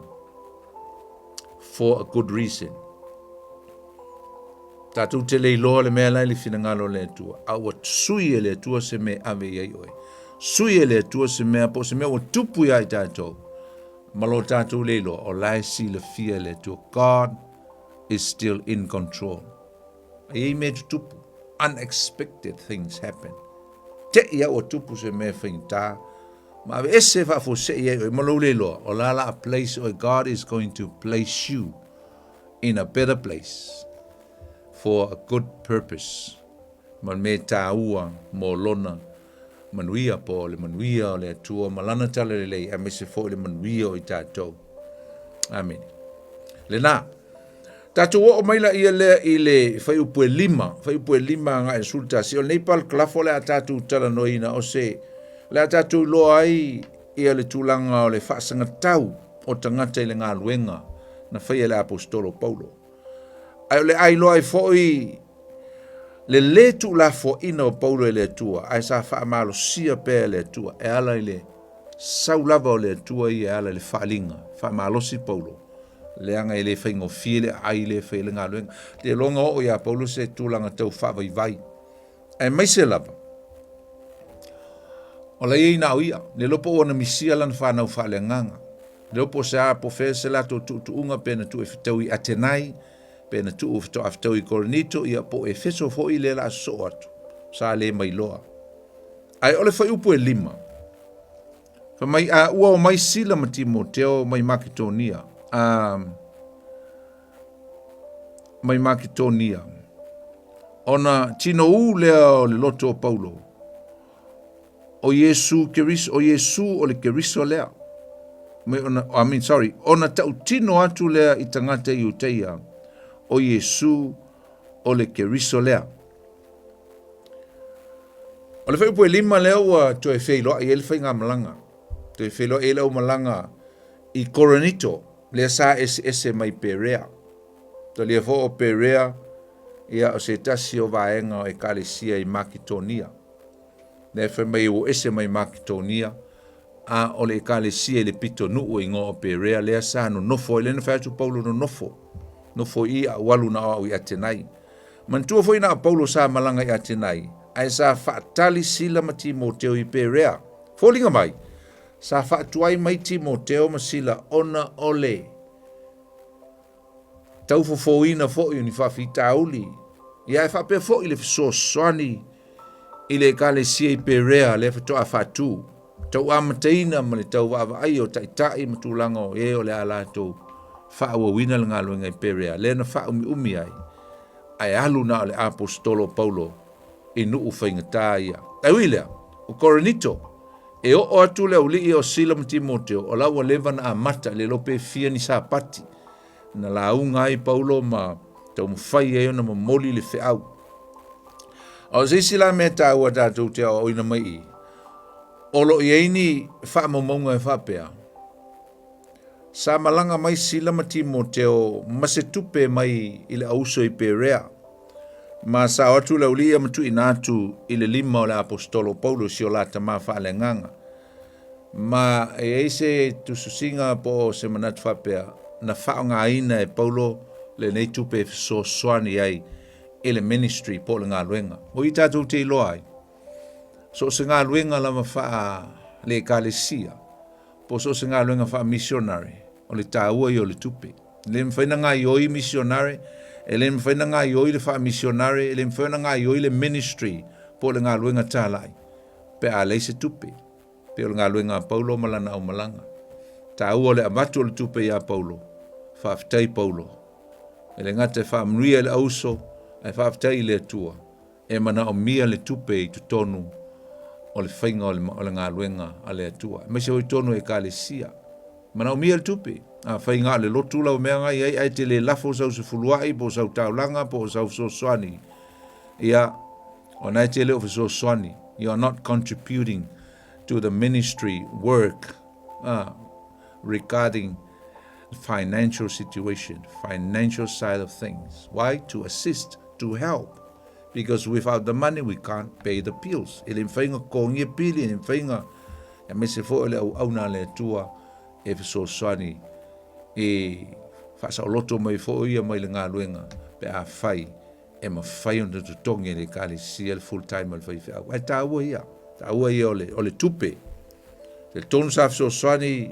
for a good reason. Tatou te le iloa le mea la i le finagalo o le Atua, a ua sui e le Atua se mea e ave i ai oe. Sui e le Atua se mea po o se mea ua tupu ia i tatou, ma lo tatou le iloa, o la e silafia e le Atua. God is still in control. A i ai mea tutupu, unexpected things happen. Te i a ua tupu se mea faigata, ma ave ese faafuasei ai oe ma lou le iloa, o la la a place oe, God is going to place you in a better place for a good purpose. Ma le mea taua mo lona manuia po o le manuia o le Atua ma lana talalelei aemaise foi le manuia o i tatou. Amene. Lena. Tatou oo mai la ia lea i le fuaiupu e 5, fuaiupu e 5 agai i le 11. O lenei parakalafa o le a tatou talanoaina o se le a tatou iloa ai ia le tulaga o le faasagatau o tagata i le galuega na faia e le Aposetolo Paulo. Ae o le a iloa ai foi le lē tuulafoaina o Paulo e le Atua, ae sa faamalosia pea e le Atua e ala i le sau lava o le Atua ia e ala i le faaaliga. Faamalosi Paulo, leaga e le faigofie le aai lea e fai ai le galuega. Te iloga oo iā Paulo se tulaga tau faavaivai, aemaise lava o la e i ai na o ia, le iloa po o ua na misia lana fanau faaleagaga. Le iloa po o se a po o fea se latou tuutuuga pe na tuu e fetau i Atenai, pe na tuu faatoa fetau i Korinito, ia po o Efeso foi lea la sosoo atu, sa le mailoa. Ae o le fuaiupu e 5, fai mai, a ua omai Sila ma Timoteo mai Maketonia, a mai Maketonia, ona tinoū lea o le loto o Paulo, o Iesu Keriso, o Iesu o le Keriso lea. Mai ona, I mean, sorry, ona tautino atu lea i tagata Iuteia, o Iesu o le Keriso lea. O le fuaiupu e 5 lea ua toe feiloai ai le faigamalaga. Toe feiloai ai le aumalaga i Korinito, lea sa eseese mai Perea. Talia foi o Perea, ia o se tasi o vaega o Ekalesia i Maketonia. Lea fai mai ua ese mai Maketonia, a o le Ekalesia i le pitonuu e igoa o Perea, lea sa nonofo ai, lea na fai atu Paulo nonofo, nofo i i a ua alu na o au i Atenai. Manatua foi na o Paulo sa malaga i Atenai, ae sa faatali Sila ma Timoteo i Perea. Foliga mai, sa faatuai mai Timoteo ma Sila ona o le taufofoina foi o ni faafitauli, ia ae faapea foi le fesoasoani i le Ekalesia i Perea lea faatoa faatu, tauamataina ma le tauvaavaaia o taitai ma tulaga o e o le a latou faaauauina le galuega i Perea, lea na faaumiumi ai, ae alu na o le Aposetolo o Paulo i nuu faigata ia. Ae ui i lea, o Korinito, e oo atu le aualii o Sila ma Timoteo, o la ua leva na amata, le iloa pe fia ni Sapati, na lauga ai Paulo ma taumafai ai ona momoli le feau. A o se isi la mea taua tatou te aoaoina mai i, o lo o i ai ni faamaumauga e faapea, sa malaga mai Sila ma Timoteo ma se tupe mai i le auso i Perea, ma sa o atu le aualii ia ma tuuina atu i le lima o le Aposetolo o Paulo i si o la tama faaleagaga. Ma e i ai se tusitusiga po o se manatu faapea, na faaaogaina e Paulo lenei tupe e fesoasoani ai i le ministry po o le galuega. O i tatou te iloa ai, so o se galuega lava faa-le Ekalesia, po o so o se galuega faa-missionary, o le taua ia o le tupe. E le mafai ona gaoioi missionary, e le mafai ona gaoioi le faa-missionary, e le mafai ona gaoioi le ministry po o le galuega talai pe a leai se tupe. Pei o le galuega a Paulo ma lana aumalaga. Taua o le avatu o le tupe iā Paulo. Faafetai Paulo. E le gata e faamanuia i le auso, ae faafetai i le Atua e manaomia le tupe i totonu o le faiga o le galuega a le Atua, aemaise foi totonu o Ekalesia. Manaomia le tupe. Afai na o le lotu lau mea na i ai, ae e te le lafo sau sefuluai po o sau taulaga po o sau fesoasoani, ia, o na e te le o fesoasoani. You are not contributing to the ministry work regarding financial situation, financial side of things. Why? To assist, to help. Because without the money we can't pay the bills. E le mafai ona totogia pili, e le mafai ona aemaise foi o le auauna a le Atua e fesoasoani e faasaoloto mai foi ia mai le galuega pe afai e mafai ona totogi e le Ekalesia le full time o le faifeau. Ae taua ia, taua ia o le, o le tupe. Talitonu sa fesoasoani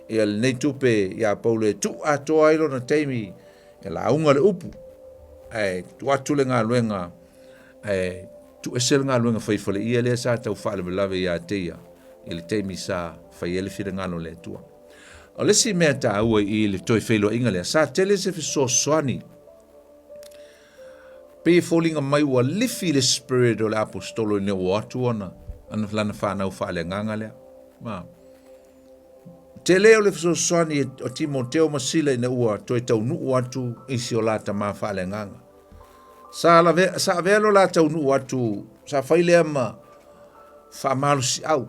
ia lenei tupe ia Paulo e tuu atoa ai lona taimi e lauga le upu, ae tuu atu le galuega, ae tuuese le galuega faifaleia lea sa tau faalavelave ia te ia i le taimi sa fai ai le finagalo o le Atua. O le isi mea taua i le toe feiloaiga lea, sa tele se fesoasoani Pei e foliga mai ua lifi le spirit o le aposetolo ina ua o atu ona ana lana fanau faaleagaga lea. Ma tele o le fesoasoani o Timoteo ma Sila ina ua toe taunuu atu i si o la tama faaleagaga. Sa lave, sa avea lo la taunuu atu, sa fai lea ma faamalosiau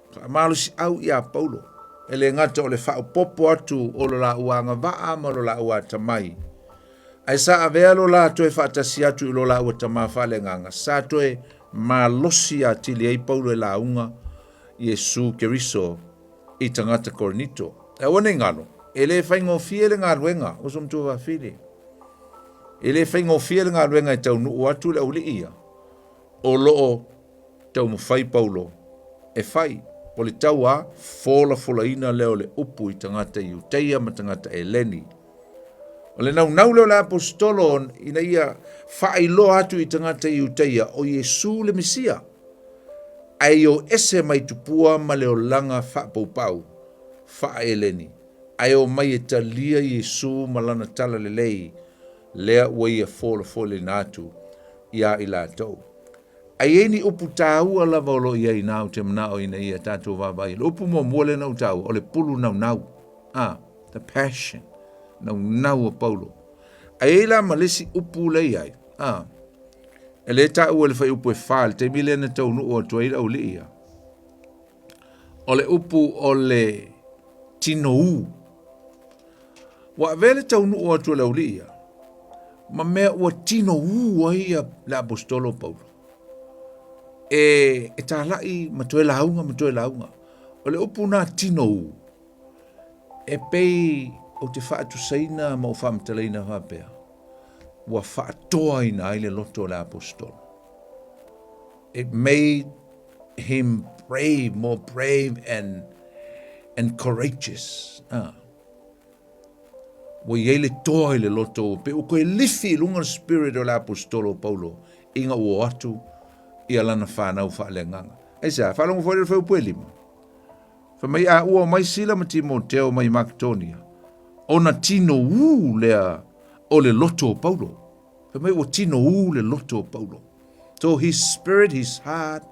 Faamalosiau ia Paulo, e le gata o le faaopoopo atu o lo laua agavaa ma lo laua atamai, ae sa avea lo la toe faatasi atu i lo laua tama faaleagaga, sa toe malosi atili ai Paulo e lauga Iesu Keriso i tagata Korinito. E aua nei galo, e le faigofie le galuega, uso matua fafine. E le faigofie le galuega e taunuu atu le aulii ia, o lo o taumafai Paulo e fai, o le tau folafolaina lea o le upu i tagata Iutaia ma tagata Eleni. O le naunau lea o le aposetolo ina ia faailoa atu i tagata Iutaia o Iesu le Mesia, ae o ese mai tupua ma le olaga faapaupau faa-Eleni, ae o mai e talia Iesu ma lana talalelei lea ua ia folafolaina atu iā i latou. A i ai ni upu taua lava o lo o i ai ina ou te manao ina ia tatou vaavaai. O le upu muamua lea na ou taua, o le pulu naunau. Ah, the passion. Naunau o Paulo. A i ai la ma le isi upu lea i ai. Ah, e le taua i le fuaiupu e fa, le taimi lea na taunuu atu ai le aualii ia. O le upu o le tinoū. Ua avea le taunuu atu o le aualii ia, ma mea ua tinoū ai ia le aposetolo o Paulo. E, e talai ma toe lauga ma toe lauga. O le upu nā tinoū, e pei ou te faatusaina ma ou faamatalaina faapea, ua faatoaina ai le loto o le aposetolo. It made him brave, more brave and, and courageous. Ah. Ua i ai le toa i le loto, pe ua koe lifi i luga le spirit o le aposetolo o Paulo, ina ua o atu ia lana fanau faaleagaga. Aisea, faalogo foi le fuaiupu e lima. Fai mai a ua omai Sila ma Timoteo mai Makedonia, ona tinoū lea o le loto o Paulo. Fai mai ua tinoū le loto o Paulo. So his spirit, his heart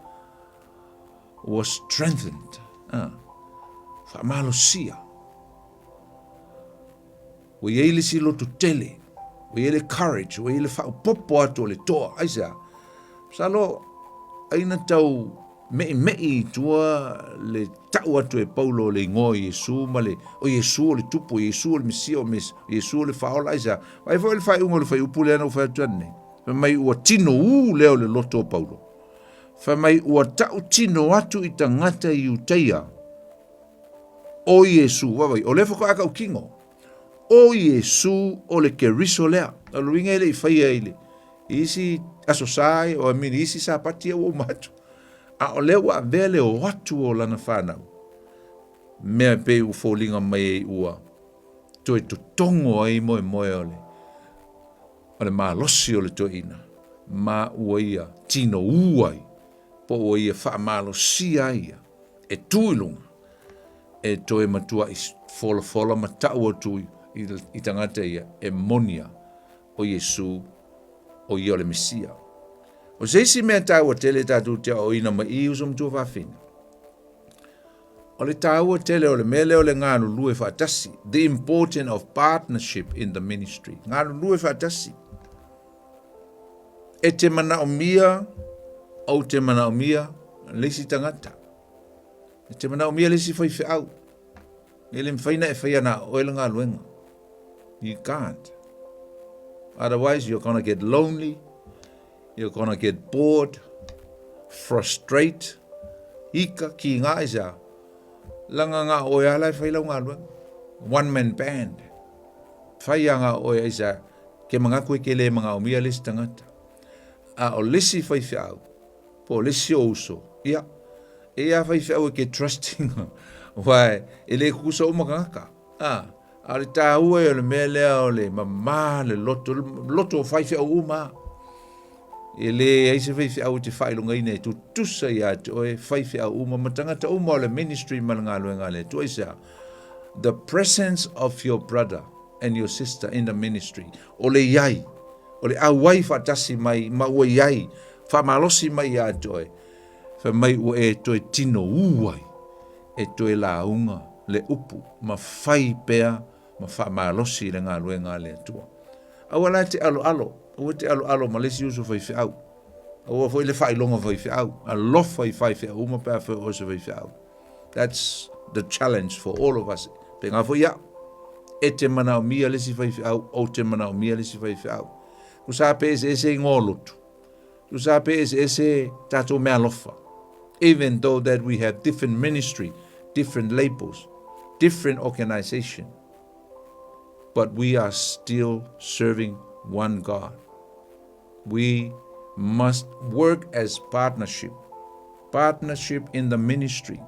was strengthened. Ah, faamalosia. Ua i ai le isi loto tele, ua i ai le courage, ua i ai le faaopoopo atu o le toa. Aisea? Masalo ai na tau meʻimeʻi i tua le tau atu e Paulo o le igoa o Iesu ma le o Iesu o le Tupu, o Iesu o le Mesia, o Iesu o le Faaola. Aisea? Vaai foi le faaiuga o le fuaiupu lea na ou fai atu nei. Fai mai ua tinoū lea o le loto o Paulo. Fai mai ua tautino atu i tagata Iutaia o Iesu, vaavaai, o lea faatoa tautino, o Iesu o le Keriso lea. O le uiga e le i faia i le isi Aso Sa, o I mean, isi Sapati ia ua uma atu. A o lea ua avea le o atu o lana fanau, mea e pei ua foliga mai ai ua toe totogo ai moemoe o le o le malosi o le toeaina, ma ua ia tinoū ai, po ua ia faamalosia ai ia e tu i luga, e toe matuaʻi folafola ma tau atu i tagata ia e monia o Iesu o ia o le Mesia. O se isi mea taua tele tatou te aoaoina mai i uso matua fafine, o le taua tele o le mea lea o le galulue faatasi, the importance of partnership in the ministry, galulue faatasi. E te manaomia, ou te manaomia le isi tagata. E te manaomia le isi faifeau. E le mafai ona e faia na o oe le galuega. You can't. Otherwise you're gonna get lonely, you're gonna get bored, frustrate, ika, kiga i sea. Langa nga oe ala e fai lau galuega. One man band. Fai a nga oe ai sea, ke mangaku e ke le mangaomia le isi tagata. A o le isi faifeau, po o le isi o uso, ia, e ia faifeau e ke trusting, aua e le kukusa uma tagata. A, a o le tāua ia o le mea lea o le mamā le loto, loto o faifeau uma. E leai se faifeau e te faailogaina e tutusa ia te oe faifeau uma ma tagata uma o le ministry ma le galuega a le Atua. Aisea? The presence of your brother and your sister in the ministry. O le iai, o le auai faatasi mai ma ua iai, faamalosi mai ia te oe, fai mai ua e toe tino ū ai, e toe lauga le upu ma fai pea ma faamalosi i le galuega a le Atua. Aua la e te aloalo, aua e te aloalo ma le isi uso faifeau. Aua foi le faailoga faifeau. Alofa i faifeau uma pe a fai o oe se faifeau. That's the challenge for all of us. Pēnā foi au. E te manaomia le isi faifeau, ou te manaomia le isi faifeau. Tusa pe eseese igoa o lotu. Tusa pe eseese tatou mealofa. Even though that we have different ministry, different labels, different organization, but we are still serving one God. We must work as partnership. Partnership in the ministry.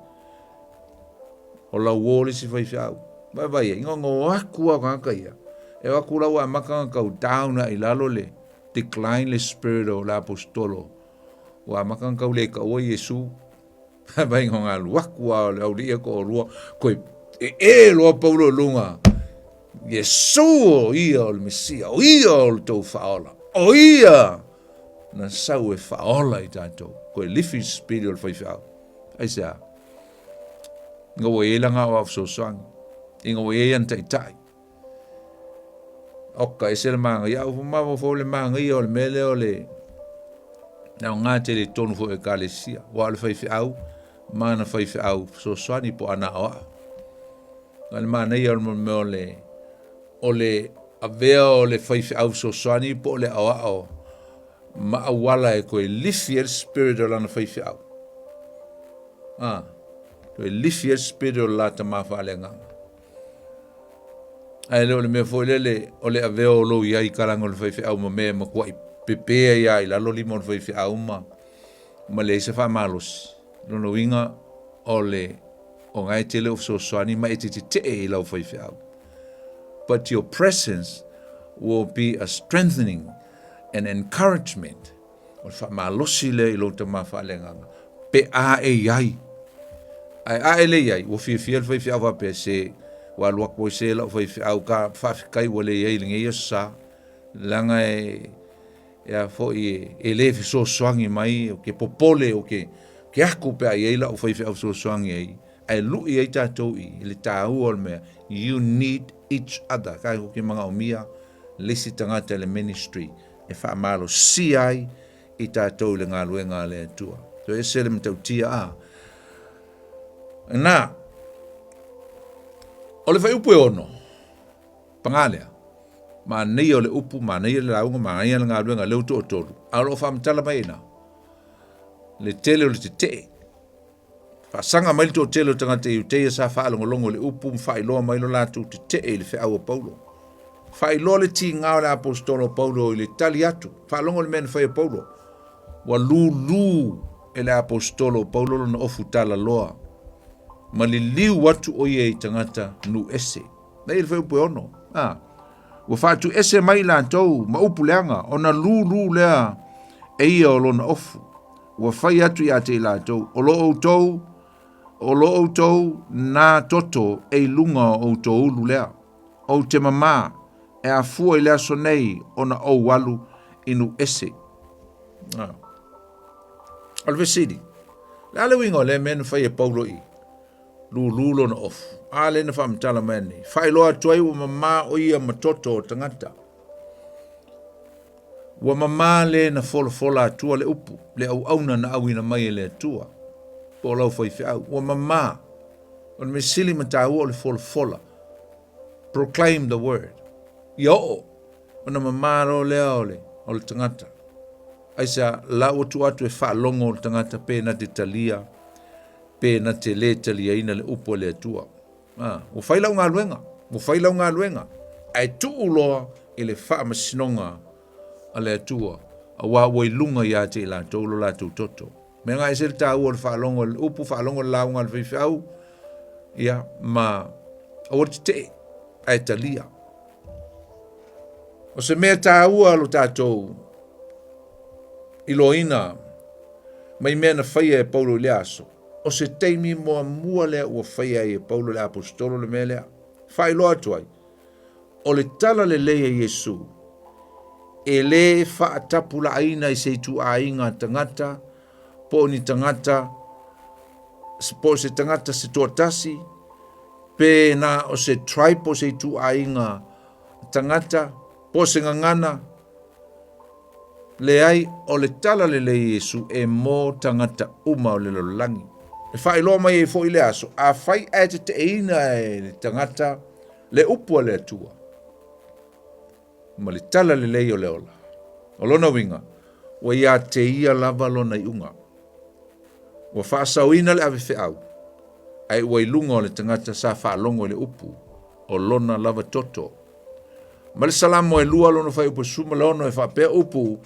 O lau uō le isi faifeau. Vaevae ai, ingoingo aku a tagata ia. E o aku la ua amata ona tau down ae i lalo le decline le spirit o le aposetolo. Ua amata ona tau le taua Iesu. Vaevae ingoingo alu aku a o le auli'i e toalua koe ee loa Paulo i luga. Iesu o ia o le Mesia, o ia o le tou faaola, o ia na sau e faaola i tatou. Koe lifi spirit o le faifeau. Aisea? Ina ua i ai lana aoao fesoasoani, ina ua i ai ana taitai. Oka, ese le manaia. Au mafaufau le manaia o le mea lea o le aoga tele i totonu foi o ekalesia. Aua o le faifeau ma ana faifeau fesoasoani po o ana aoao. A le manaia o le mea o le o le avea o le faifeau fesoasoani po o le aoao ma auala e toe lifi ai le spirit o lana faifeau. Ah, toe lifi ai le spirit o le la tama faaleagaga. Ae le o le mea foi lele o le avea o lou iai i kalaga o le faifeau ma mea e matuai pepe ai lava i lalo lima o le faifeau ma ma leai se faamalosi. Lona uiga o le o na e te le o fesoasoani ma e te tetee i lau faifeau. But your presence will be a strengthening and encouragement. O le faamalosi lea i lou tama faaleagaga pe a e i ai. Ae a e le i ai, ua fiafia le faifeau faapea se ua alu atu ai se lau faifeau ka faafetai ua le i ai i lenei aso sa. Leaga e e a foi e, e le fesoasoani mai, ou te popole, ou te, te aku pe a i ai lau faifeau fesoasoani ai, ae lui ai tatou i le tāua o le mea, you need each other. Kai hoki manaomia le isi tagata i le ministry e faamalosia ai i tatou i le galuega a le Atua. Toe ese le matautia a. Na, o le fuaiupu e 6, paga lea, manaia o le upu, manaia le lauga, manaia le galuega lea ua toatolu, a o lo o faamatala mai ai ina, le tele o le tetee. Faasaga mai le toatele o tagata Iuteia sa faalogologo i le upu ma faailoa mai lo latou tetee i le feau a Paulo. Faailoa le tiga o le aposetolo o Paulo i le tali atu. Faalogo i le mea na fai e Paulo. Ua lūlū e le aposetolo o Paulo lona ofu talaloa ma liliu atu o ia i tagata nuu ese. Na i le fuaiupu e 6. A, ua faatuese mai latou ma upu leaga ona lūlū lea e ia o lona ofu. Ua fai atu ia te i latou, o lo outou, o lo outou nā toto e i luga o outou ulu lea. Ou te mamā, e afua i le aso nei ona ou alu i nuu ese. Ah. O le fesili, le a le uiga o lea mea na fai e Paulo i lūlū lona ofu? A lea na faamatala mai nei, faailoa atu ai ua mamā o ia ma toto o tagata. Ua mamā le na folafola atua le upu, le auauna na auina mai e le Atua, po o lau faifeau. Ua mamā. O le mea sili ma taua o le folafola. Proclaim the word. Ia oo ona mamā loa lea o le, o le tagata. Aisea, la ua tuu atu e faalogo le tagata pe na te talia, pe na te lē taliaina le upu a le Atua. Ah, ua fai lau galuega, ua fai lau galuega, ae tuu loa i le faamasinoga a le Atua, auā ua i luga ia te i latou lo latou toto. Mea ga ese le taua o le faalogo i le upu, faalogo i le lauga a le faifeau, ia, ma aua le tetee, ae talia. O se mea taua lo tatou iloaina mai mea na faia e Paulo i lea aso, o se taimi muamua lea ua faia ai e Paulo le aposetolo le mea lea. Faailoa atu ai, o le tala lelei a Iesu, e lē faatapulaaina i se ituaiga tagata po o ni tagata po o se tagata se toatasi pe na o se tribe po o se ituaiga tagata po o se gagana. Leai, o le tala lelei a Iesu e mo tagata uma o le lalolagi. E faailoa mai ai foi le aso, afai ae teteeina e le tagata le upu a le Atua ma le tala lelei o le ola, o lona uiga, ua ia te ia lava lona iuga. Ua faasaoina le avefeau, ae ua i luga o le tagata sa faalogo i le upu, o lona lava toto. Ma le Salamo e 2 lona fuaiupu 16 e faapea upu,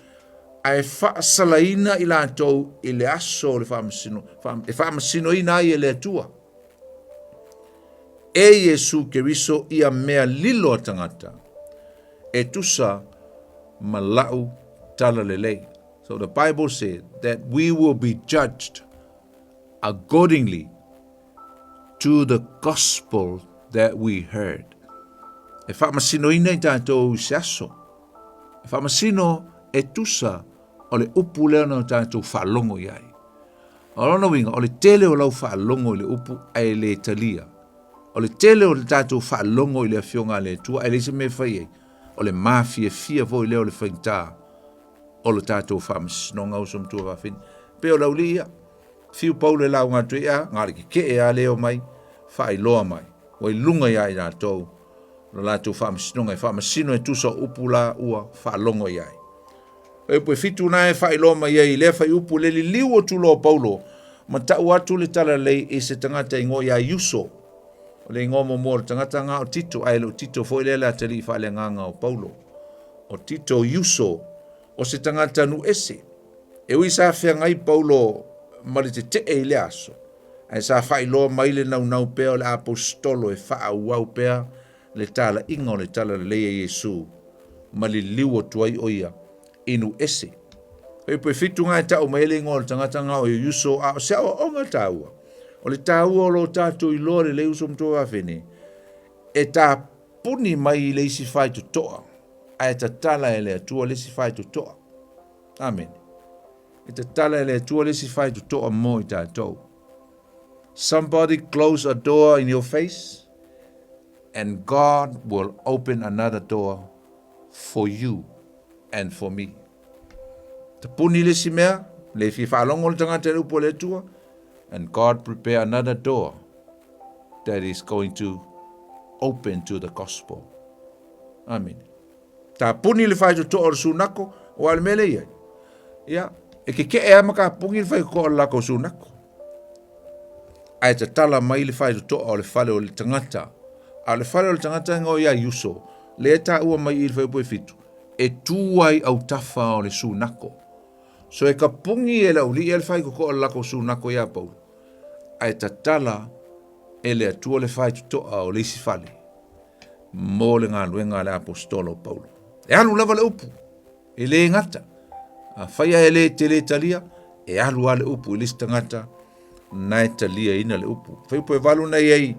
ae faasalaina i latou i le aso o le faamasino, e faamasinoina ai e le Atua. E Iesu Keriso ia mea lilo a tagata, e tusa ma lau tala lelei. So the Bible said that we will be judged accordingly to the gospel that we heard. E faamasinoina i tatou i se aso. E faamasino e tusa o le upu lea na tatou faalogo i ai. O lona uiga, o le tele o lau faalogo i le upu ae le talia. O le tele o le tatou faalogo i le Afioga a le Atua ae leai se mea e fai ai. O le mafiafia foi lea o le faigata o le tatou faamasinoga uso matua fafine. Pei o le aualii ia. Fiu Paulo e lauga atu ai, a, na o le keke'e lava lea e omai, faailoa mai, ua i luga ia i latou lo latou faamasinoga e faamasino e tusa o upu la ua faalogo i ai. Fuaiupu e 7 na e faailoa mai ai i lea fuaiupu le liliu atu loa o Paulo ma tau atu le talalelei i se tagata igoa ia Iuso. O le igoa muamua o le tagata na o Tito, ae le o Tito foi lea le atalii faaleagaga o Paulo. O Tito Iuso, o se tagata nuu ese. E ui sa feagai Paulo ma le tetee i lea aso, ae sa faailoa mai le naunau pea o le aposetolo e faaauau pea le talaiga o le talalelei a Iesu ma liliu atu ai o ia i nuu ese. Fuaiupu e 7 na e tau mai ai le igoa o le tagata na o Iuso, a o se aoaoga taua. O le taua o lo tatou iloa lelei uso matua vafine, e tapuni mai i le isi faitotoa, ae tatala e le Atua le isi faitotoa. Amene. E tatala e le Atua le isi faitotoa mo i tatou. Somebody close a door in your face and God will open another door for you and for me. Tapuni le isi mea, le fia faalogo le tagata i le upu a le Atua, and God prepare another door that is going to open to the gospel. Amen. Tapuni le faitotoa o le sunako, aua o le mea lea e i ai, ia, e keke'e lava ma kapugi le faitotoa o le latou sunako. Ae tatala mai le faitotoa o le fale o le tagata. A o le fale o le tagata e igoa ia Iuso, lea e taua mai i le fuaiupu e 7, e tu ai autafa o le sunako. So e kapugi e le aualii le faitotoa o le latou sunako ia Paulo, ae tatala e le Atua le faitotoa o le isi fale mo le galuega a le aposetolo o Paulo. E alu lava le upu, e le gata. Afai ae le te le talia, e alu lava le upu i le isi tagata na e taliaina le upu. Fuaiupu e 8 na i ai,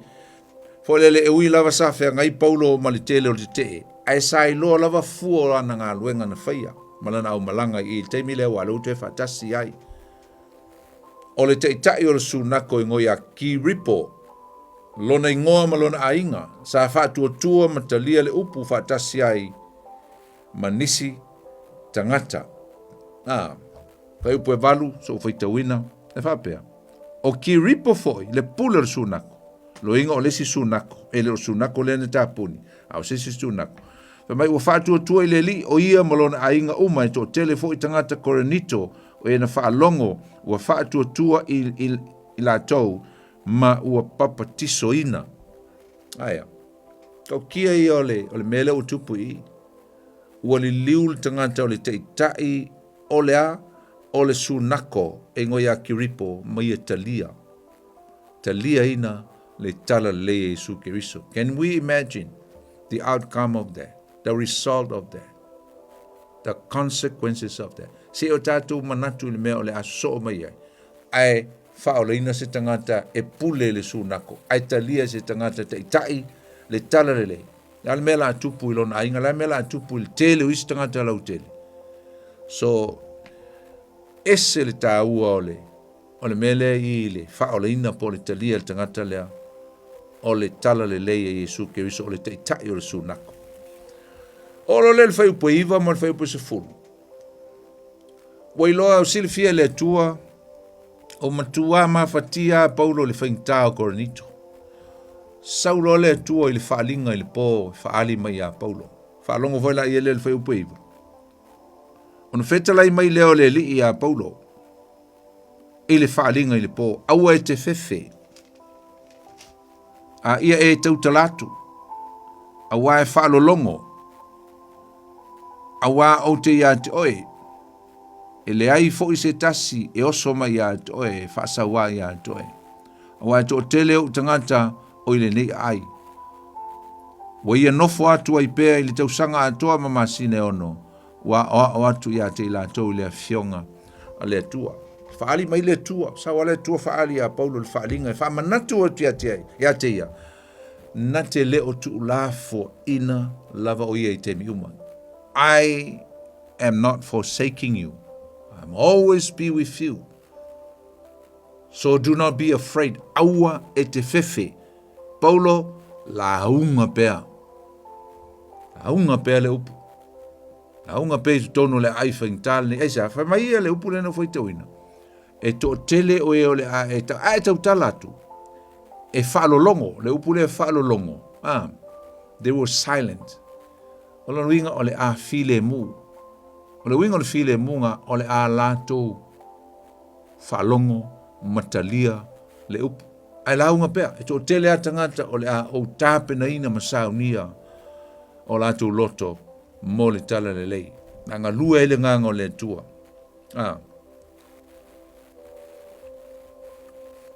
foi lele e ui lava sa feagai Paulo ma le tele o le tetee, ae sa iloa lava fua o lana galuega na faia ma lana aumalaga i le taimi lea ua lea ua toe faatasi ai. O le taitai o le sunako igoa ia Kiripo, lona igoa ma lona aiga, sa faatuatua ma talia le upu faatasi ai ma nisi tagata. A, fuaiupu e 8, so'u faitauina, e faapea, O Kiripo foi, le pule o le sunako, Loiga o le isi sunako, e le o sunako lea na tapuni, a o se isi sunako. Fai mai ua faatuatua i le Alii o ia ma lona aiga uma e toatele foi tagata Korinito o e na faalogo ua faatuatua i, i, i latou ma ua papatisoina. Aia. Taukia ia o le, o le mea lea ua tupu i i. Ua liliu le tagata o le taitai o le a, o le sunako e igoa ia Kiripo ma ia talia. Taliaina le tala lelei a Iesu Keriso. Can we imagine the outcome of that, the result of that, the consequences of that? Se o tātou manatu i le mea o le a soo mai ai. Ae faaolaina se tagata e pule le sunako, ae talia se tagata taitai le tala lelei. Le a le mea la tupu i lona aiga, le a le mea la tupu i le tele o isi tagata lautele. So, ese le tāua o le, o le mea lea i le faaolaina po o le talia e le tagata lea o le tala lelei a Iesu Keriso o le taitai o le sunako. O lo le fuaiupu e 9 ma le fuaiupu e 10. Ua iloa au silafia e le Atua o matua mafatia a Paulo i le faigata o Korinito. Sau loa le Atua i le faaliga i le po e faaali mai ia Paulo. Faalogo foi la ia le fuaiupu e 9. Ona fetalai mai lea o le Alii iā Paulo i le faaliga i le po, aua e te fefe, a ia e tautala atu, auā e faalologo, auā ou te iā te oe, e leai foi se tasi e oso mai iā te oe, e faasauā iā te oe. Auā e toatele ou tagata o i lenei aai. Ua ia nofo atu ai pea i le tausaga atoa ma masina e ono, ua aoao atu ia te i latou i le afioga a le Atua. Faaali mai le Atua, sau a le Atua faaali iā Paulo le faaliga e faamanatu atu ia te, ia te ia, na te le o tuulafoaina lava o ia i taimi uma. I am not forsaking you. I'm always be with you. So do not be afraid, aua e te fefe. Paulo, lauga pea. Lauga pea le upu. Lauga pea i totonu o le aai faigata lenei. Aisea, fai mai ia le upu lea na faitauina. E toatele o e o le a e, ta, a e tautala atu. E faalologo, le upu lea faalologo. Ah, they were silent. O lona uiga o le a filemu. O le uiga o le filemuga o le a latou faalogo ma talia le upu. Ae lauga pea, e toatele a tagata o le a ou tapenaina ma saunia o latou loto mo le tala lelei. Na galue ai le agaga o le Atua. Ah.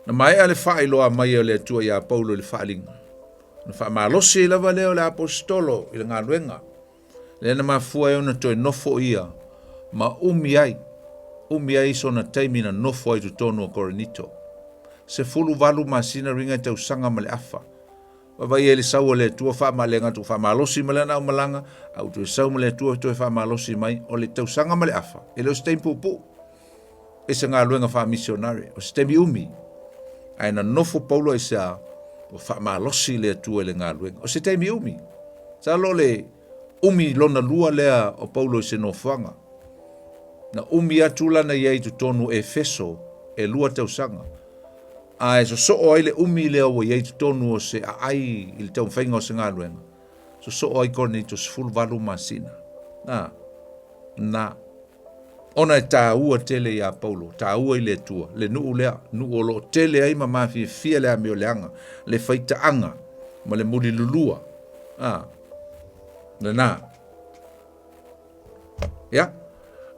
Na maea le faailoa mai o le Atua iā Paulo i le faaliga. Na faamalosi ai lava lea o le aposetolo i le galuega. Lea na mafua ai ona toe nofo ia ma umi ai, umi ai sona taimi na nofo ai totonu o Korinito. 18 masina ringa e tausaga ma le afa. Vaavaai ai le sau o le Atua faamalega atu faamalosi ma lana aumalaga, a ua toe sau ma le Atua toe faamalosi mai, o le tausaga ma le afa, e le o se taimi puupuu. E se galuega faamisionare, o se taimi umi. Ae na nofo Paulo aisea, ua faamalosi le Atua i le galuega. O se taimi umi. Masalo o le umi lona lua lea o Paulo i se nofoaga. Na umi atu lana i ai i totonu o Efeso e 2 tausaga. Ae sosoo ai le umi lea ua i ai i totonu o se aai i le taumafaiga o se galuega. Sosoo ai Korinito 18 masina. Na, na. Ona e taua tele iā Paulo, taua i le Atua, le nuu lea, nuu o lo o tele ai ma mafiafia le amioleaga, le faitaaga, ma le mulilulua. A, lena. Ia,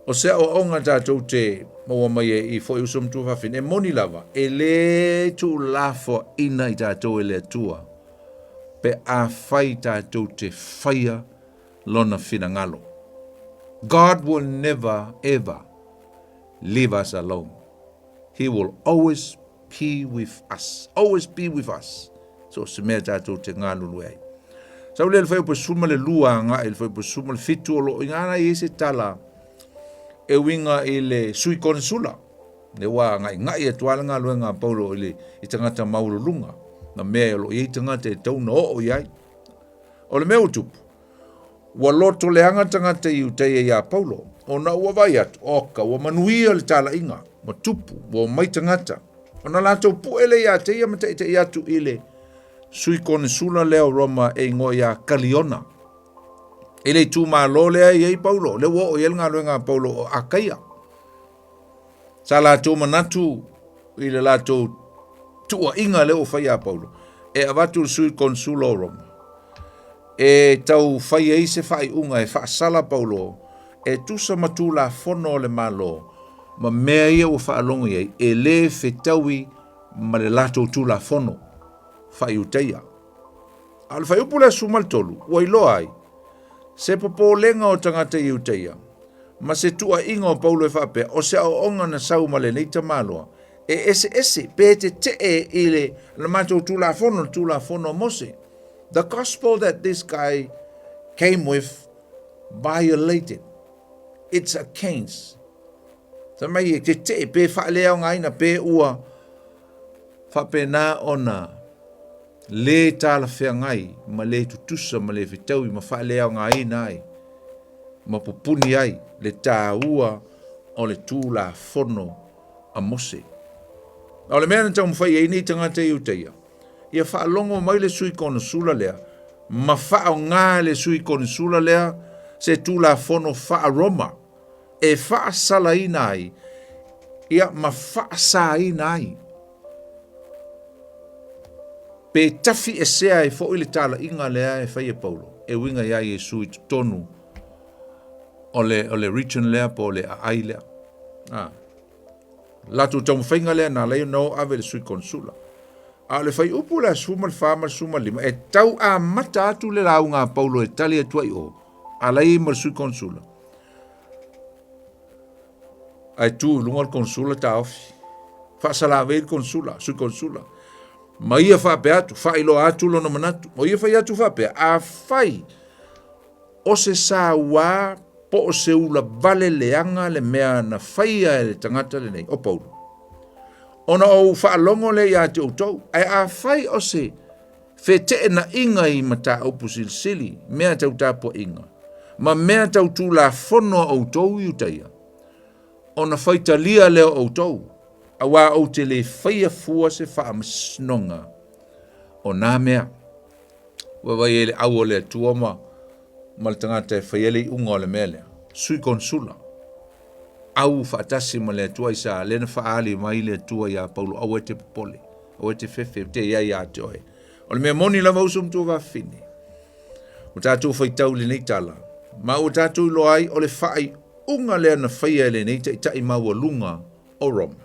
o se aoaoga tatou te maua mai ai i foi uso matua fafine, e moni lava, e le tuulafoaina i tatou e le Atua, pe afai tatou te faia Lona finagalo. God will never ever leave us alone. He will always be with us. Always be with us. So se mea tatou te galulue ai. Sau lea le fuaiupu 12 agai i le fuaiupu 17 o lo o i ina i ai se tala e uiga i le sui konesula. Le ua agaigai atu lava le galuega a Paulo i le i tagata maualuluga, na mea o lo o i ai tagata e tatau ona oo i ai. O le mea ua tupu, ua loto leaga tagata Iutaia iā Paulo, ona ua vaai atu, oka, ua manuia le talaiga, ua tupu, ua omai tagata, ona latou pue lea iā te ia ma taʻitaʻi atu i le. Sui Konesula lea o Roma e igoa ia Kaliona. I le itumalo lea e i ai Paulo, lea ua oo i ai le galuega a Paulo o Akaia. Sa latou manatu i le latou tuuaiga lea ua fai ia Paulo, e avatu le sui konsula o Roma e tau fai ai se faaiuga e faasala Paulo e tusa ma tulafono o le Malo ma mea ia ua faalogo i ai e le fetaui ma le latou tulafono faa-Iutaia. A o le fuaiupu lea 13, ua iloa ai se popolega o tagata Iutaia ma se tuuaiga o Paulo e faapea, o se aoaoga na sau ma lenei tamaloa, e eseese pe tetee i le, le matou tulafono, le tulafono a Mose. The gospel that this guy came with violated. It's against. Fai mai e tetee pe faaleaogaina pe ua faapena ona le talafeagai ma le tutusa ma le fetaui ma faaleaogaina ai ma pupuni ai le taua o le Tulafono a Mose. A o le mea na taumafai ai nei tagata Iutaia, ia faalogo mai le sui konesula lea ma faaaoga le sui konesula lea se Tulafono faa-Roma e faasalaina ai ia ma faasaina ai pe tafiesea ai foi le talaiga lea e fai e Paulo e uiga iā Iesu i totonu o le, o le region lea po o le aai lea. Ah. Latou taumafaiga lea na ala ai ona o ave le sui konsula. A o le fuaiupu le 14 ma le 15 e tau amata atu le lauga a Paulo e tali atu ai o, ala i ma le sui konsula. Ae tu i luga le konsula taofi. Faasalavei le konsula, sui konsula. Ma ia faapea atu, faailoa atu lona manatu. O ia fai atu faapea, afai o se sauā po o se ula vale leaga le mea na faia e le tagata lenei, o Paulo, ona ou faalogo lea ia te outou, ae afai o se feteenaiga i mataupu silisili, mea tau tapuaiga, ma mea tau tulafono a outou Iutaia, ona faitalia lea o outou, auā ou te le faia fua se faamasinoga o nā mea. Vaavaai ai le au o le Atua ma, ma le tagata e faia le iuga o le mea lea. Sui konsula. Au faatasi ma le Atua i sa, lea na faaali mai le Atua iā Paulo, aua e te popole, aua e te fefe, te iai ia te oe. O le mea moni lava uso ma tuafafine. Ua tatou faitau i lenei tala, ma ua tatou iloa ai o le faaiuga lea na faia e lenei taitai maualuga o Roma.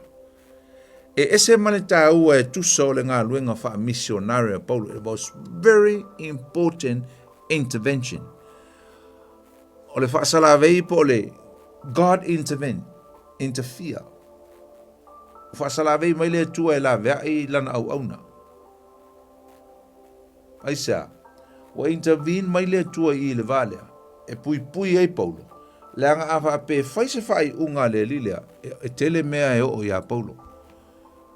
E ese ma le taua e tusa o le galuega faamisionare a Paulo. It was very important intervention. O le faasalavei po o le God intervene, interfere. Ua faasalavei mai le Atua e laveai lana auauna. Aisea? Ua intervene mai le Atua i i le va lea, e puipui ai Paulo, leaga a faapea e fai se faaiuga a le alii lea, e, e tele mea e oo iā Paulo.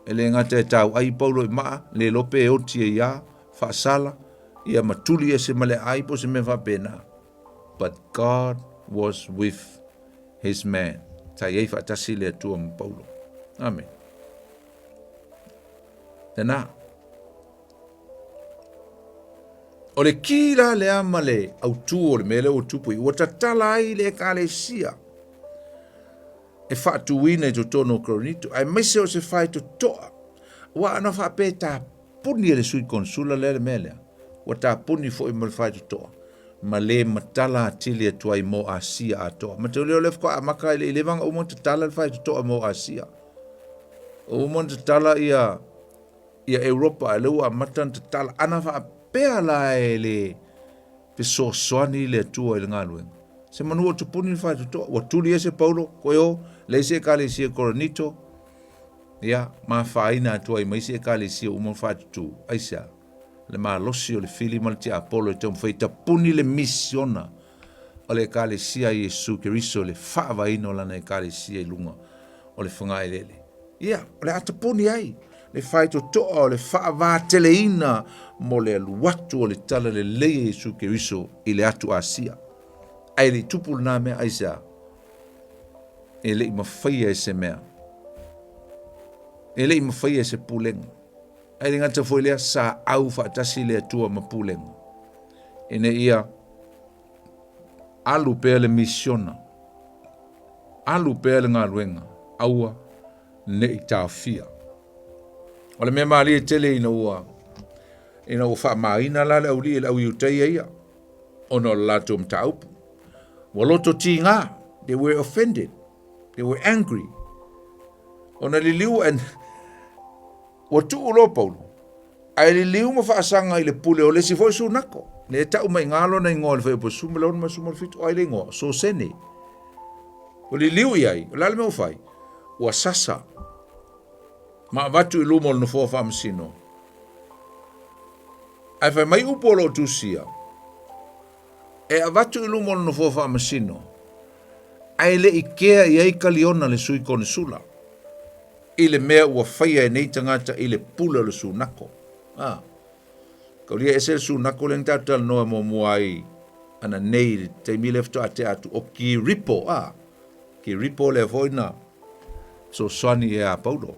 E le gata e tauai Paulo i maa, le iloa pe oti ai iā, faasala, ia ma tuli ese ma le aai po o se mea faapena. But God was with his man. Sa i ai faatasi le Atua ma Paulo. Amen. Tēnā. O le kī la lea ma le autū o le mea lea ua tupu i, ua tatala ai le ekalesia e faatuina i totonu o Korinito, aemaise o se faitotoa. Ua ana faapea e tapuni e le sui konsula lea le mea lea, ua tapuni foi ma le faitotoa, ma le matala atili atu ai mo Asia atoa. Ma te leo lea faatoa amata i le i leva ona uma ona tatala le faitotoa mo Asia. Ua uma ona tatala ia ia Europa ae lea ua amata ona tatala. Ana faapea la e le fesoasoani le Atua i le galuega, se manu o tupuni le faitotoa, ua tuli ese Paulo, koe o, leai se ekalesia i Korinito, ia, ma afaina atu ai ma isi ekalesia uma faatutu. Aisea? Le malosi o le fili ma le tiapolo e taumafai e tapuni le misiona o le ekalesia a Iesu Keriso, le faavaeina o lana ekalesia i luga o le fagaeleele. Ia, o le a tapuni ai le faitotoa o le faavateleina mo le alu atu o le tala lelei a Iesu Keriso i le atu Asia. Ae le i tupu lena mea, aisea? E le i mafaia e se mea. E le i mafaia e se pulega. Ae le gata foi lea sa au faatasi le Atua ma pulega ina ia alu pea le misiona, alu pea le galuega, aua ne i taofia. O le mea malie tele ina ua ina ua faamāina la le aualii e le au Iutaia ia ona o le latou mataupu. Ua loto tiga, they were offended, they were angry. Ona liliu and ua tuu loa Paulo, ae liliu ma faasaga i le pule o le isi foi sunako. Lea e tau mai iga lona igoa i le fuaiupu 16 ma 17, o ai le igoa? O Sosene. Ua liliu i ai, o le a le mea ua fai? Ua sasa ma avatu i luma o le nofoa faamasino. Ae fai mai upu o lo o tusia, e avatu i luma o le nofoa faamasino, ae le i kea i ai Kaliona le sui konesula i le mea ua faia e nei tagata i le pule o le sunako. A, kaulia ese le sunako lea na tatou talanoa muamua ai ananei i le taimi lea faatoa tea atu, o Kiripo, a, Kiripo lea foi na fesoasoani i a Paulo.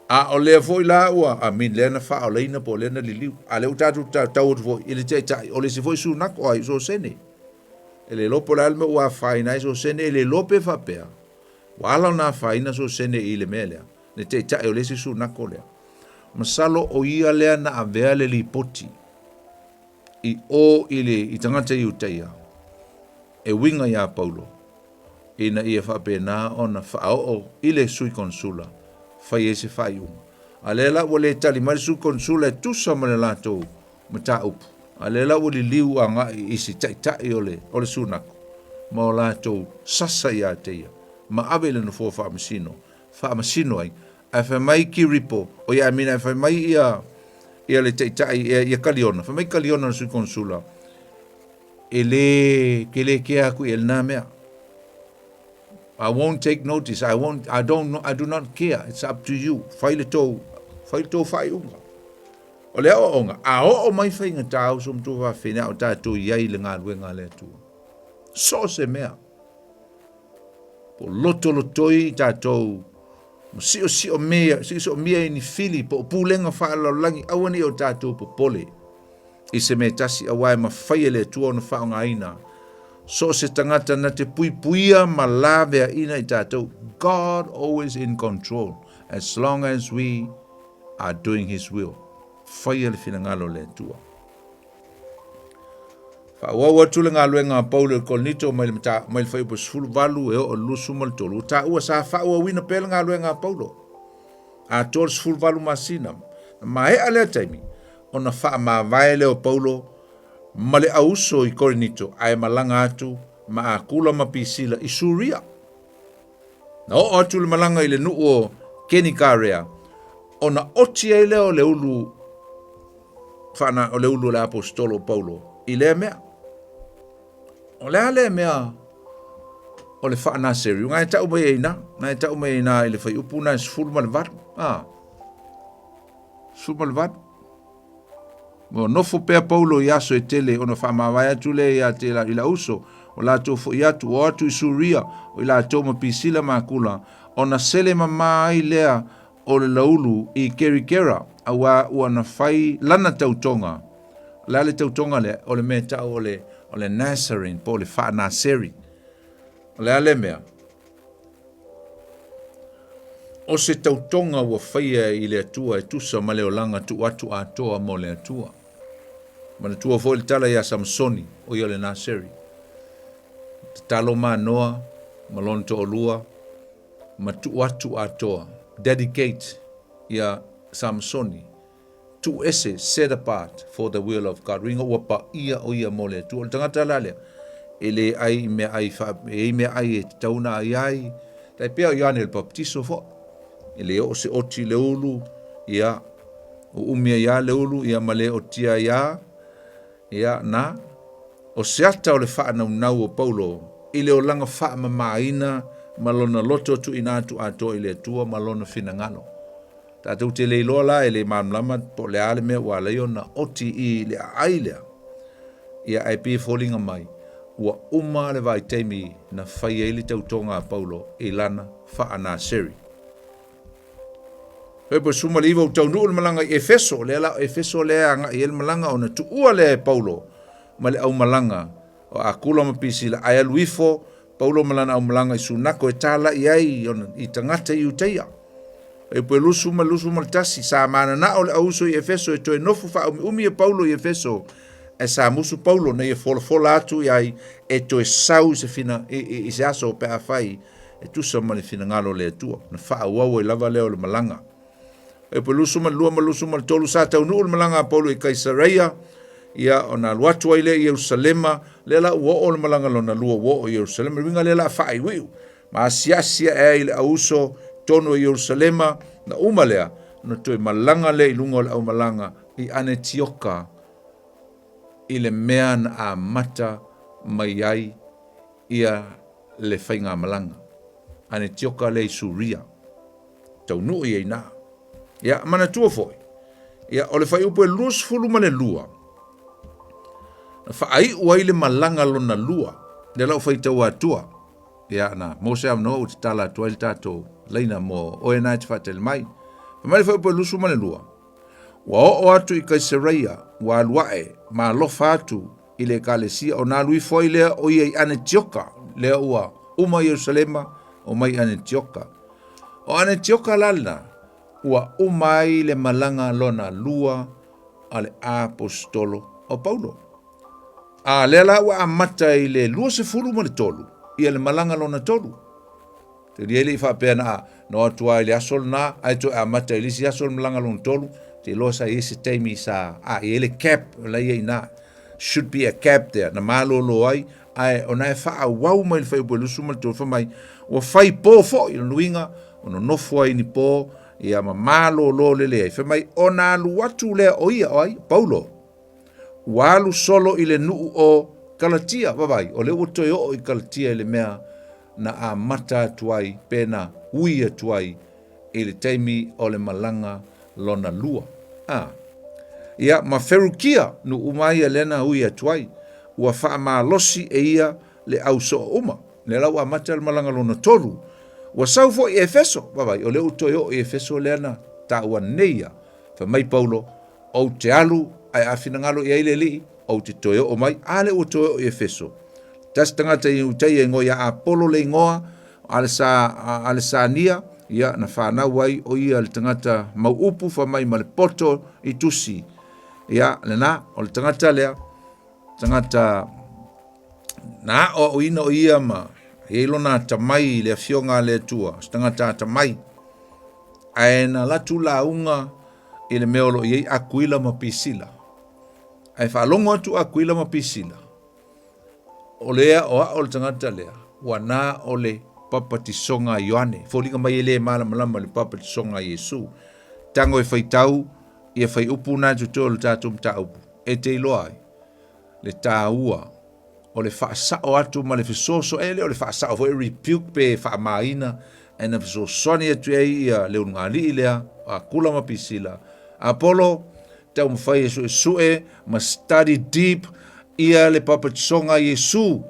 A o lea foi la ua, I mean, lea na faaolaina po o lea na liliu. A lea ua tatou tau atu foi i le taitai, o le isi foi sunako o ai, o Sosene. E le iloa po o le a le mea ua afaina ai Sosene, e le iloa pe faapea ua ala ona afaina Sosene i le mea lea, le taitai o le isi sunako lea. Masalo o ia lea na avea le lipoti i o i le i tagata Iutaia e uiga iā Paulo ina ia faapena ona faaoo i le sui konsula fai ai se faaiuga. A lea la ua le tali mai le sui konsula e tusa ma le latou mataupu, a lea la ua liliu agai i si taitai o le o le sunako ma o latou sasa iā te ia ma ave i le nofoa faamasino faamasino ai. Ae fai mai Kiripo, o ia, I mean, ae fai mai ia ia le taitai ia, ia Kaliona, fai mai Kaliona le sui konsula, e le, ke le kea aku i lena mea. I won't take notice. I won't, I don't, I do not care. It's up to you. Fai le tou, fai le tou faaiuga. O le aoaoga, a oo mai faigata uso ma tuafafine a o tatou i ai i le galuega a le Atua. So o se mea. Po o lotolotoi i tatou ma siosiomia, siosiomia i ni fili po o pulega faalelalolagi, aua ne i o tatou popole i se mea tasi, aua e mafai e le Atua ona faaaogaina so o se tagata na te puipuia ma laveaina i tatou. God always in control as long as we are doing His will. Faia le finagalo o le Atua. Faaauau atu le galuega a Paulo i Korinito mai le mata, mai le fuaiupu 18 e oo i le 23. Ua taua sa faaauauina pea le galuega a Paulo. Atoa le 18 masina. Na maea lea taimi ona faamavae lea o Paulo ma le auuso i Korinito ae malaga atu ma Akula ma Pisila i Suria. Na oo atu le malaga i le nuu o Kenikarea ona oti ai lea o le ulu whaana o le ulu o le aposetolo o Paulo i lea mea. O le a lea mea o le whaanaseri, ngai tau mai ai na, ngai tau mai ai na i le whai upu na e 18. Ah, 18. Ua nofo pea Paulo i aso e tele ona faamavae atu lea ia te la, i la uso, o latou foi atu, o atu i Suria, o i latou ma Pisila ma Akula, ona sele mamā ai lea o le laulu i Kerikera, auā ua na fai lana tautoga. O le a le tautoga lea? O le mea e tau o le, o le Nazarene, po o le Faanaseri. O le a lea mea? O se tautoga ua faia i le Atua e tusa ma le olaga tuu atu atoa mo le Atua. Manatua foi le tala iā Samasoni, o ia o le Naseri. Tatalo Manoa ma lona toalua ma tuu atu atoa, dedicate, ia Samasoni, tuu ese, set apart for the will of God. Uiga ua paia o ia mo le Atua. O le tagata la lea, e le ai i mea ai, e i mea ai e tatau ona ai ai. Tai pea o Ioane le Baptiso foi. E le oo se oti le ulu, ia, uumi ai lava le ulu, ia ma le otia ai lava, ia, na, o se ata o le faanaunau o Paulo i le olaga faamamaina ma lona loto tuuina atu atoa i le Atua ma lona finagalo. Tatou te le iloa la e le malamalama po o le a le mea ua ala ai ona oti i le aai lea, ia ae pei e foliga mai ua uma le vaitaimi na fai ai le tautoga a Paulo i lana faanaseri. Fuaiupu 19, ua taunuu le malaga i Efeso, o lea la o Efeso lea e agai ai le malaga ona tuua lea e Paulo ma le aumalaga o Akula ma Pisila, ae alu ifo Paulo ma lana aumalaga i Sunako e talai ai i tagata i Iutaia. Fuaiupu 20 ma 21, sa mananao le auuso i Efeso e toe nofo faaumiumi e Paulo i Efeso, ae sa musu Paulo na ia folafola atu i ai e toe sau i se, fina, i, i, i se aso pe afai e tusa ma le finagalo o le Atua, na faaauau ai lava lea o le malaga. Fuaiupu 22 ma 23, sa taunuu le malaga a Paulo i Kaisareia, ia ona alu atu ai lea i Ierusalema, lea la ua oo le malaga lona lua ua oo i Ierusalema, le uiga lea la faaiuiu, ma asiasi ae ai i le auuso tonu o Ierusalema, na uma lea, ona toe malaga lea i luga o le aumalaga i Anetioka i le mea na amata mai ai ia le faigamalaga. Anetioka lea i Suria. Taunuu i ina. Ia, manatua foi, ia, o le fuaiupu e 22, na faaiu ai le malaga lona lua, lea la ua faitau atua. Ia, na maua se avanoa ua tatala atu ai le tatou laina mo oe na e te faatali mai. Fai mai le fuaiupu e 22, ua oo atu i Kaisareia, ua alu ae ma alofa atu i le ekalesia, ona alu ifo ai lea o ia i Anetioka, lea ua uma Ierusalema, omai i Anetioka. O Anetioka la lena, ua uma ai le malaga lona lua a le aposetolo o Paulo. A lea la ua amata i le 23 ia le malaga lona tolu. Te lia le i faapea na na o atu lava i le aso lena ae toe amata i le isi aso le malaga lona tolu. Te iloa sa i ai se taimi sa a i ai le gap la i ai i ina. Should be a gap there na malolo ai ae ona e faaauau mai le fuaiupu e 23 fai mai ua fai po foi lona uiga ua nonofo ai ni po ia ma malolo lelei ai. Fai mai ona alu atu lea o ia o ai? Paulo. Ua alu solo i le nuu o Kalatia, vaavaai, o lea ua toe oo i Kalatia i le mea na amata atu ai pe na ui atu ai i le taimi o le malaga lona lua. A. Ia, ma Ferukia, nuu uma ia lea na ui atu ai, ua faamalosi e ia le au soo uma. Lea la ua amata le malaga lona tolu. Ua sau foi i Efeso, vaavaai, o lea ua toe oo i Efeso lea na taua nei ia. Fai mai Paulo, Ou te alu, ae a finagalo i ai le Alii, ou te toe oo mai. A lea ua toe oo i Efeso. Tasi tagata i Iutaia igoa ia Apolo le igoa, o Alesa, Alesania, ia, na fanau ai o ia le tagata mau upu fai mai ma le poto i tusi. Ia, lena, o le tagata lea, tagata na aoaoina o ia ma e i ai lona atamai i le afioga a le Atua, o se tagata atamai. Ae na alu atu lauga i le mea o lo o i ai Akuila ma Pisila. Ae faalogo atu Akuila ma Pisila, o le aoao le tagata lea, ua na o le papatisoga a Ioane. Foliga mai e le malamalama i le papatisoga a Iesu. Tago e faitau ia fuaiupu na e totoe o le tatou mataupu, e te iloa ai le taua o le faasao atu ma le fesoaso, e le o le faasao foi rebuke pe faamaina, ae na fesoasoani atu ai ia le ulugalii lea, o Akula ma Pisila. Apolo, taumafai e suesue ma study deep ia le papatisoga a Iesu,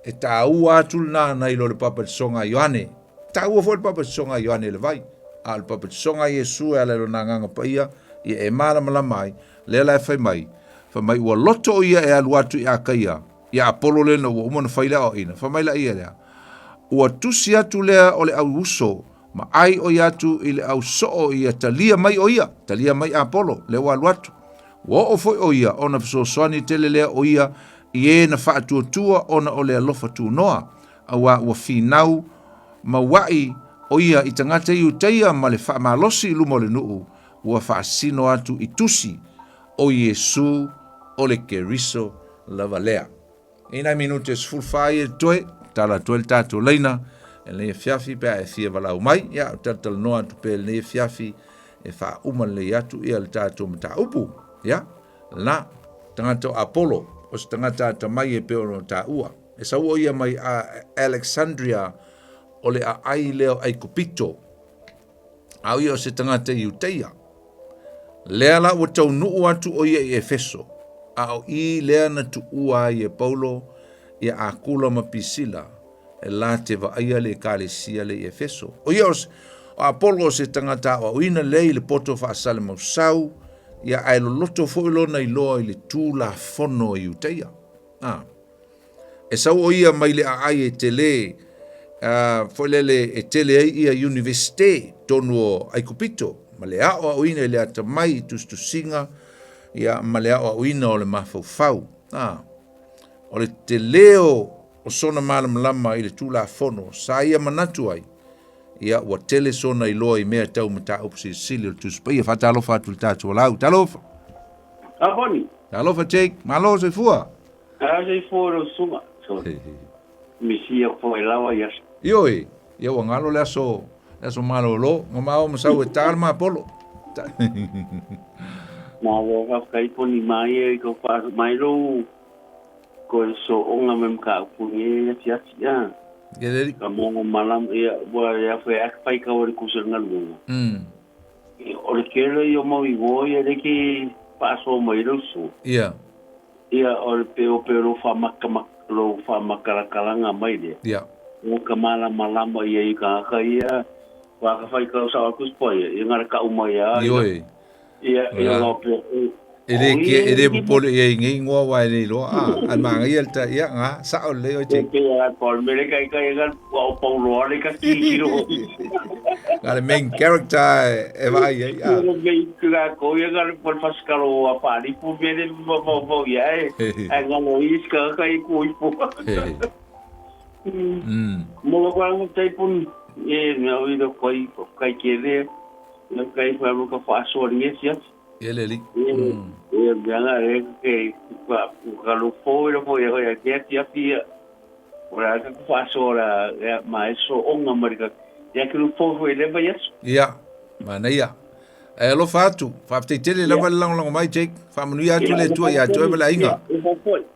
e taua atu lena nai lo le papatisoga a Ioane. Taua foi le papatisoga a Ioane i le vai, a o le papatisoga a Iesu e ala i lona Agaga Paia, ia e malamalama ai, lea la e fai mai, fai mai ua loto o ia e alu atu i Akaia, ia Apolo lea na ua uma ona fai le aoaoina, fai mai la ia lea, ua tusi atu lea o le au uso, ma ai o ia atu i le au soo ia talia mai o ia, talia mai Apolo, lea ua alu atu. Ua oo foi o ia ona fesoasoani tele lea o ia i e na faatuatua ona o le alofa tunoa, auā ua finau mauaʻi o ia i tagata Iutaia ma le faamalosi i luma o le nuu, ua faasino atu i tusi o Iesu o le Keriso lava lea. I nai minute e 14 ia toe, tala atu ai le tatou laina i lenei afiafi pe a e fia valaau mai, ia talatalanoa atu pea i lenei afiafi e faauma lelei atu ia le tatou mataupu. Ia, lena, tagata o Apolo, o se tagata atamai e pei ona taua. E sau o ia mai Alexandria o le aai lea o Aikupito. A o ia o se tagata Iutaia. Lea la ua taunuu atu o ia i Efeso, a o i lea na tuua ai e Paulo ia Akula ma Pisila e la te vaaia le ekalesia le i Efeso. O ia o, O Apolo o se tagata aoaoina lelei i le poto faasalemausau, ia ae loloto foi lona iloa i le Tulafono a Iutaia. A. E sau o ia mai le aai e tele, foi lele e tele ai ia Iunivesite tonu o Aikupito, ma le aoaoina i le atamai i tusitusiga, ia, ma le aoaoina o le mafaufau. A. O le tele o sona malamalama i le Tulafono sa ia manatu ai, ia ua tele sona iloa i mea tau mataupu silisili o le Tusi Paia. Faatalofa atu i le tatou alau. Talofa! A Honi! Talofa Jake, malo soifua! A soifua lau susuga. Misi aku foi lawa i aso. Ioe, ia ua galo le aso, le aso malolo, mamao ma sau e ta le mapolo. Malo faafetai poni mai e ko fa mai lo ko so onga mem ka puni e ati ati a. Geleli. Ka mo malam ia wa ia fe ak pai ka ori kusel ngalu. O le kele i o mau i go ia le ki pa so mai lo so. Ia. Ia o le pe o pe lo fa maka lo fa makalakalanga mai le. Ia. O ka malamalama ia i ka ka ia wa ka fai ka sa ku spo ia i ngara ka uma ia. Ioe. Ia ia lo pe E le ke e le popole ia i ngei ngoa wa e le iloa a a manga ia ta ia nga sa o le o te. Pe ia Paul mele kai kai ga o Paulo ale ka ki ki ro. Nga le main character e vai ai a. Le main ka ko ia ga le Paul Pascal o a pari pu mele mo mo mo ia e. Ai nga lo is ka kai ku i pu. Mo ko ang tai pun e me o i lo koi kai ke le kai fa mo ka fa so ni sia. Ia le alii. Ia mea e ke ka ka lo fo lo fo ia ia ke ati ati ia. Ora ka ku faasoa la ia ma e so onga mari ka ia ke lo fo fo le vai aso. Ia, manaia. E alofa atu, faafetai tele lava le lagolago mai Jake. Faamanuia atu le Atua ia te oe ma le aiga.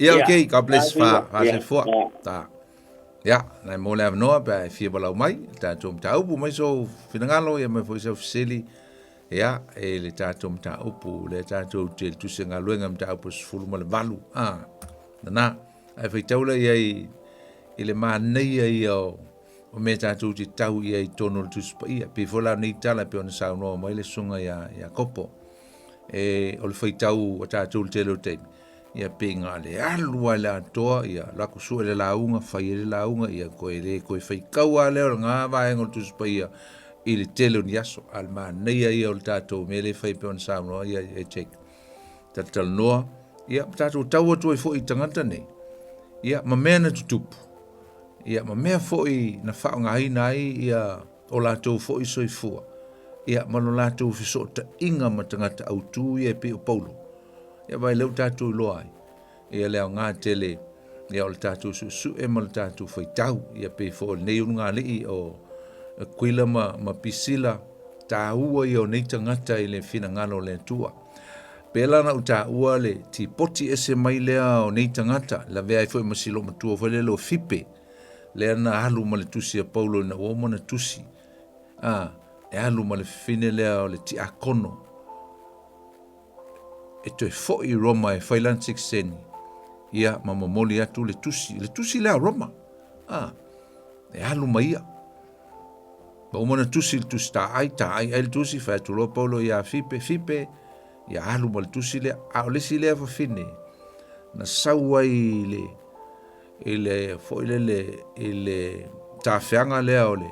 Ia, okay, God bless. Fa, faasoifua. Ta. Ia, nai mo le avanoa pe a e fia walau mai, le tatou mataupu mai sou finagalo, ia mai foi sau fesili. Ia, e le tatou mataupu, lea tatou te tusi galuega mataupu 18. Ah, nana, ae faitau lea i ai i le manaia ia o, o mea tatou te tau i ai i totonu o le Tusi Paia. Pei foi la nei tala pei ona saunoa mai le susuga ia Iakopo. E, o le faitau a tatou le tele o taimi, ia pei na o le alu lava i le atoa, ia alu atu sue le lauga, fai ai le lauga, ia koe le koe faitau lava lea o lena vaega o le Tusi Paia i le tele o ni aso. A o le manaia ia o le tatou mea lea e fai pei ona saunoa ia e Jake. Talatalanoa, ia ma tatou tau atu ai foi i tagata nei, ia ma mea na tutupu, ia ma mea foi na faaaogaina ai ia o latou foi soifua, ia ma lo latou fesootaiga ma tagata autu ia e pei o Paulo. Ia vai lea ua tatou iloa ai, ia le aoga tele ia o le tatou suesue ma le tatou faitau, ia pei foi o lenei ulugalii o Akuila ma, ma Pisila, taua ia o nei tagata i le finagalo o le Atua. Pēlā na ou taua le tipoti ese mai lea o nei tagata, lavea ai foi ma si loomatua foi lele o Fipe, lea na alu ma le tusi a Paulo ina ua uma ona tusi, a, e alu ma le fafine lea o le tiakono, e toe foi i Roma e fai lana sikseni, ia, ma momoli atu le tusi, le tusi lea a Roma, a, e alu ma ia. Ma uma ona tusi le tusi taai, taai ai le tusi, fai atu loa Paulo iā Fipe, Fipe, ia alu ma le tusi lea. A o le isi lea fafine, na sau ai i le, i le, foi lele, i le tafeaga lea o le,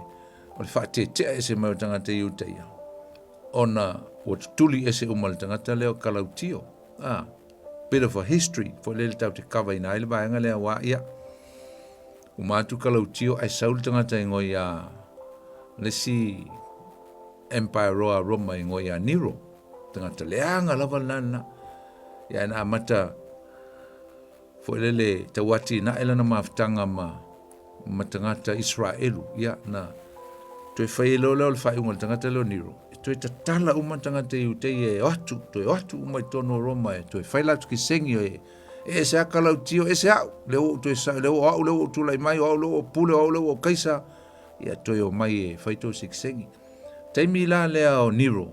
o le faatetea ese mai o tagata Iutaia, ona ua tutuli ese uma le tagata lea o Kalautio. Ah, bit of a history, foi lele tatou te cover ina ai le vaega lea, aua ia, uma atu Kalautio ae sau le tagata e igoa ia le isi Empire roa a Roma e igoa ia Nero. Tagata leaga lava lena lena. Ia na amata foi lele tau atinae lana mafutaga ma ma tagata Israelu. Ia na toe fai ai loa lea o le faaiuga o le tagata lea o Nero. E toe tatala uma tagata Iuteia e o atu, toe o atu uma i totonu o Roma e toe fai latou kisengi e E ese a Kalautio, ese au, lea ua ou toe sa, lea ua au lea ua ou tulai mai, o au lea ua ou pule, o au lea ua ou kaisa, ia toe omai e fai tou sikisengi. Taimi la lea o Nero,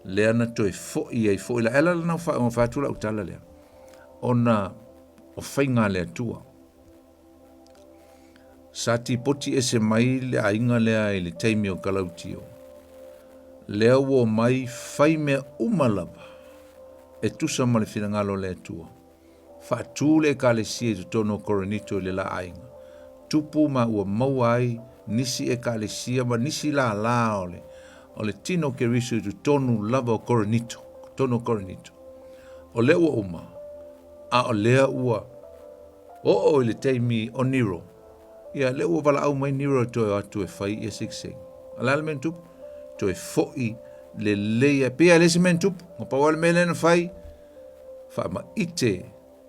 lea na toe foi ai foi la, e ala la na fai atu lau tala lea, ona o faiga a le Atua. Sa tipoti ese mai le aiga lea i le taimi o Kalautio. Lea ua omai fai mea uma lava e tusa ma le finagalo o le Atua. Faatu le Ekalesia i totonu o Korinito i le la aiga. Tupu ma ua maua ai nisi Ekalesia ma nisi lālā o le, o le tino o Keriso i totonu lava o Korinito, totonu o Korinito. O lea ua uma, a o lea ua oo i le taimi o Nero. Ia, lea ua valaau mai Nero e toe o atu e fai ia siksegi. O le a le mea na tupu? Toe foi lelei ai. Pei lava e leai se mea na tupu. Na pau lava le mea lea na fai, faamaite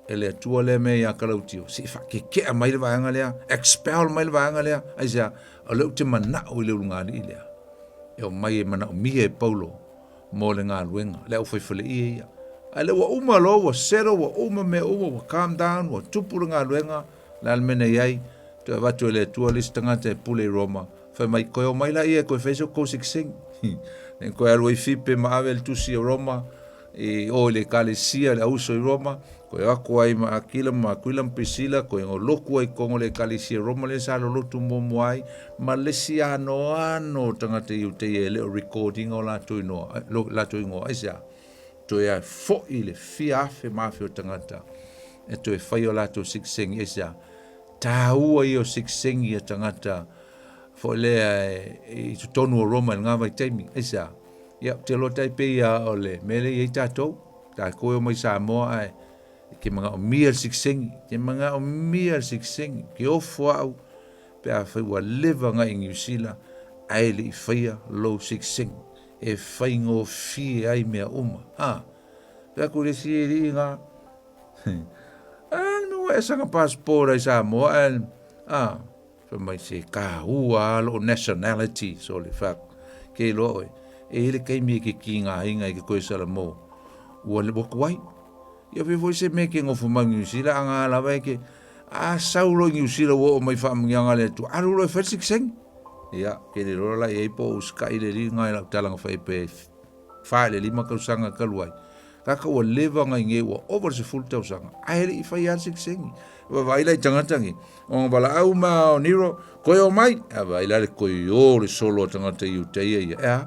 e le Atua lea mea ia Kalautio, se i faakekea mai le vaega lea, expel mai le vaega lea. Aisea? O lea ou te manao i le ulugalii lea e omai e manaomia e Paulo mo le galuega, le aufaifaleia ia. A lea ua uma loa, ua settle, ua uma mea uma, ua calm down, ua tupu le galuega, le a le mea na i ai, toe avatu e le Atua le isi tagata e pule i Roma, fai mai, koe omai laia e koe fai so kou siksegi. Nei koe alu ai Fipe ma ave le tusi o Roma, i o i le ekalesia le auso i Roma, koe o aku ai ma Akila ma Akuila ma Prisila, koe o loku ai kongo le ekalesia Roma le sa lolotu muamua ai, ma le isi anoano o tagata Iuteia e le o record ina o latou inoa, latou ingoa, aisea? Toe ae foi le fia afe ma afe o tagata e toe fai o latou siksegi, aisea? Taua ia o siksegi a tagata foi lea i totonu o Roma i lena vaitaimi, aisea? Ia, ou te iloa tai pei lava o le mea lea e i ai tatou, tatou e omai Samoa ae ke manaomia le siksegi, ke manaomia le siksegi, ke ofo au pe afai ua leva ona i Niu Sila ae le i faia lou siksegi, e faigofie ai mea uma. A, fai atu i le isi alii na, a, le mea ua e saga passport ai Samoa ae, a, Fai mai se taua lava lou nationality, so le fact, ke iloa oe, e i ai le taimi e ke kigaina ai ke toe salamo, ua ua tuai. Ia fai foi se mea ke nofo mai Niu Sila a na lava e ke, a sau loa i Niu Sila ua oo mai faamanuiaga a le Atua, alu loa e fai le siksegi. Ia, ke le iloa la i ai po o usikai le alii lena i lau tala na fai pe 4 i le 5 tausaga talu ai. Kaka ua leva ona i nei ua ova le 10 tausaga, ae le i fai lava le siksegi. Vaavaai la i tagata nei, ona valaau ma o Nero, koe o mai, a vaai la le koe o le solo a tagata Iutaia ia, e a,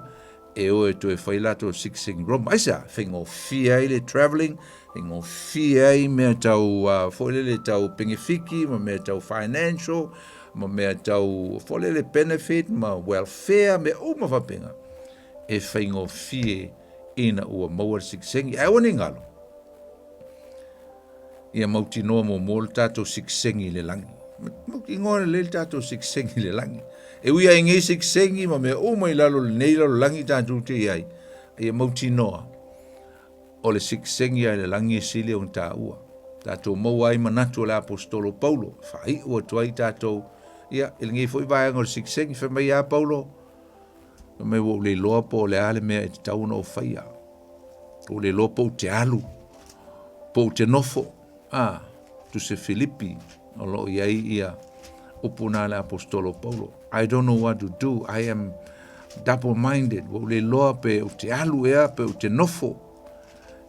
e o e toe fai latou siksegi Roma. Aisea, faigofie ai le travelling, faigofie ai mea tau uh, foi lele tau penefiki, ma mea tau financial, ma mea tau foi lele benefit, ma welfare, mea uma faapena. E faigofie ina ua maua le siksegi. Ae aua ne i galo, ia mautinoa muamua le tatou siksegi i le lagi. Mautinoa lelei le tatou siksegi i le lagi. E ui ai nei siksegi ma mea uma i lalo o lenei lalolagi tatou te i ai, ia mautinoa o le siksegi lava i le lagi e sili ona taua. Tatou maua ai manatu o le aposetolo Paulo, e faaiu atu ai tatou, ia, i lenei foi vaega o le siksegi, fai mai ia Paulo, Fai mai ua ou le iloa po o le a le mea e tatau ona ou faia. Ua ou le iloa po ou te alu, po ou te nofo. A, tusi Filipi, o lo o i ai ia upu na a le aposetolo Paulo. I don't know what to do. I am double minded. Ua ou le iloa pe ou te alu ea, pe ou te nofo.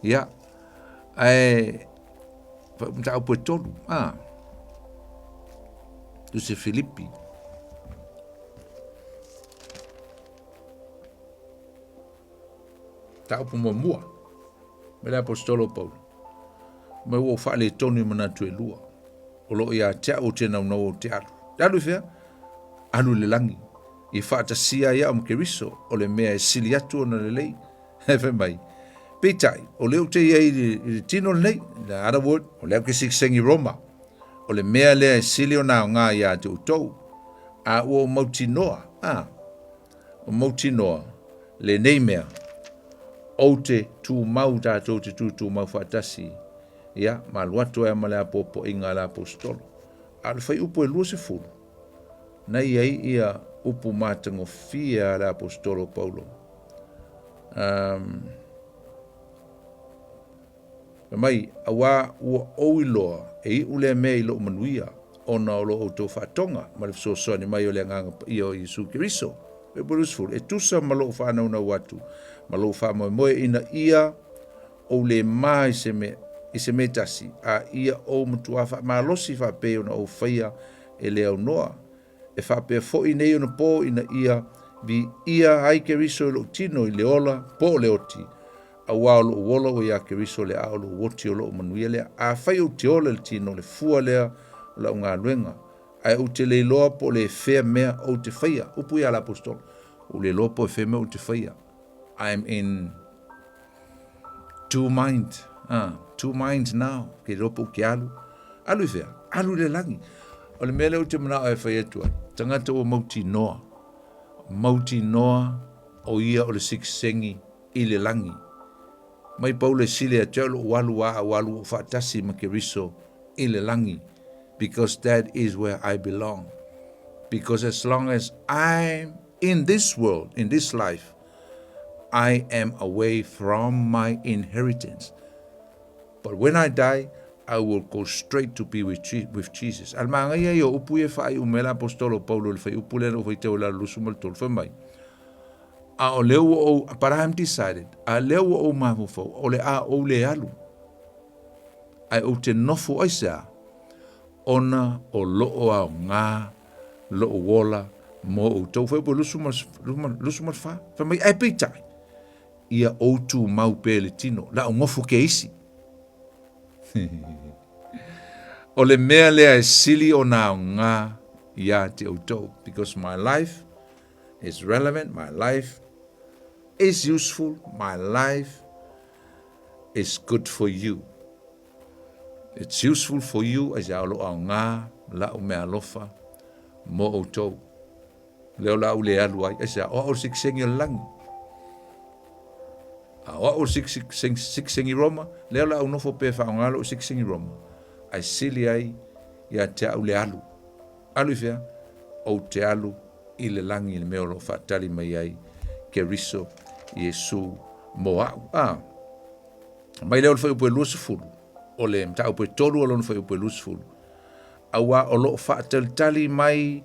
Ia, ae mataupu e tolu. A, tusi Filipi. Mataupu muamua, mai le Aposetolo o Paulo, mai ua ou faaletonu i manatu e lua, o lo o ia te au ou te naunau ou te alu. Te alu i fea? Alu i le lagi, i faatasia ai au ma Keriso, o le mea e sili atu ona lelei. E fai mai, peitai, o lea ou te i ai i le tino lenei, in the other word, o lea ou te sikisengi Roma, o le mea lea e sili ona aoga ia te outou, a ua ou mautinoa, a, o mautinoa lenei mea, ou te tumau tatou te tutumau faatasi, ia, ma alu atu ai ma le apoapoaiga a le aposetolo. A o le fuaiupu e 20, na i ai ia upu matagofie a le aposetolo Paulo. Um, Fai mai, auā ua ou iloa e iu lea mea i lou manuia, ona o lo outou faatoga ma le fesoasoani mai o le Agaga Paia o Iesu Keriso. 20, e tusa ma lou faanaunau atu ma lou faamoemoe ina ia ou le ma i se mea, i se mea tasi, a ia ou matuā faamalosi faapei ona ou faia e le aunoa, E faapea foi nei ona po ina ia Viia ai Keriso i lou tino i le ola po o le oti, auā o lou ola ua iā Keriso le a o lou oti o lou manuia lea. Afai ou te ola i le tino, o le fua lea o lau galuega, ae ou te le iloa po o le fea mea ou te faia. Upu ia a le Aposetolo, ua ou le iloa po o fea mea ou te faia. I am in two mind, two minds now, ke iloa po o ke alu. Alu i fea? Alu i le lagi. O le mea lea ou te manao e fai atu ai, tagata ua mautinoa, mautinoa o ia o le sikisengi i le lagi. Mai Paulo e sili atu ai o lou alu a au alu ou faatasi ma Keriso i le lagi, because that is where I belong. Because as long as I'm in this world, in this life, I am away from my inheritance. But when I die, I will go straight to be with, with Jesus. Al maagaia ia o upu ia whaai umela apostolo Paulo le whai upu lea o whai tau la lusu ma le tolu whai mai. A o lea ua ou, but I am decided, a lea ua ou mafaufau, o le a ou le alu. Ae ou te nofo ai se a, ona o loo aoga lou ola mo outou. Fai upu e lusu ma, lusu ma le fa. Fai mai, ae peitai, ia ou tumau pea i le tino, la ou gofo ke isi. O le mea lea e sili ona aoga ia te outou, because my life is relevant, my life is useful, my life is good for you. It's useful for you as a o loo aoga lau meaalofa mo outou. Lea o le a ou le alu ai, aisea, o au o le sikisengi o le lagi. A o au o le sikisengi Roma, lea o le a ou nofo pea e faaaoga lou sikisengi Roma, ae sili ai ia te au le alu. Alu i fea? Ou te alu i le lagi i le mea o lo o faatali mai ai Keriso Iesu mo au. A, mai lea o le fuaiupu e 20, o le mataupu e tolu o lona fuaiupu e 20, auā o lo o faatalitali mai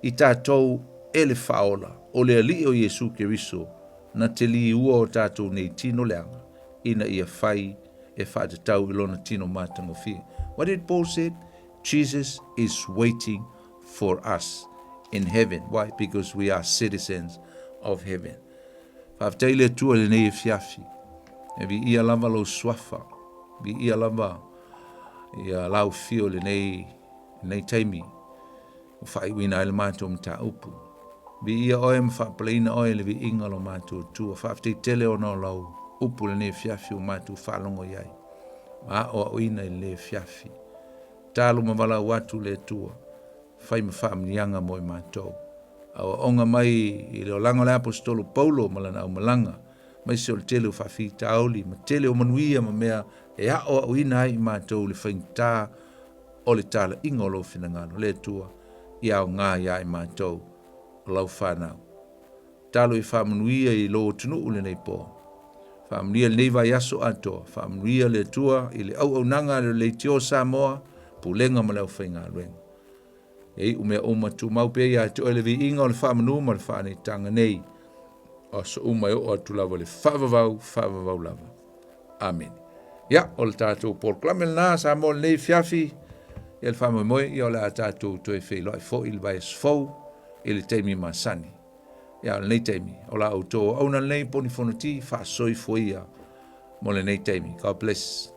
i tatou e le Faaola, o le Alii o Iesu Keriso, na te liua o tatou nei tino leaga, ina ia fai e faatatau i lona tino matagofie. What did Paul said? Jesus is waiting for us in heaven. Why? Because we are citizens of heaven. Faafetai i le Atua i lenei afiafi. E viia lava lou suafa, viia lava ia lau fio i lenei, lenei taimi ua faaiuina ai le matou mataupu. Viia oe ma faapaleina oe i le viiga o lo matou Atua. Faafetai tele ona o lau upu i lenei afiafi ua matou faalogo i ai. Ma aoaoina i lenei afiafi. Talo ma valaau atu le Atua, fai ma faamanuiaga mo i matou. Aoaoga mai i le olaga o le Aposetolo Paulo ma lana aumalaga, aemaise o le tele o faafitauli ma tele o manuia ma mea e aoaoina ai i matou i le faigata o le talaiga o lou finagalo. Le Atua, ia aoga ia i matou o lau fanau. Talo i faamanuia i lou atunuu lenei po. Faamanuia lenei vaiaso atoa. Faamanuia le Atua i le auaunaga a le Leitio Samoa, Pulega ma le aufaigaluega. Ia iu mea uma tumau pea ia te oe le viiga o le faamanu ma le faaneetaga nei, o aso uma e oo atu lava i le faavavau, faavavau lava. Amene. Ia, o le tatou polokalame lena Samoa lenei afiafi, ia le faamoemoe, ia o le a tatou toe feiloai foi i le vaiaso fou i le taimi masani. Ia, o lenei taimi, o la outou auauna lenei Poni Fonoti, faasoifua ia mo lenei taimi. God bless.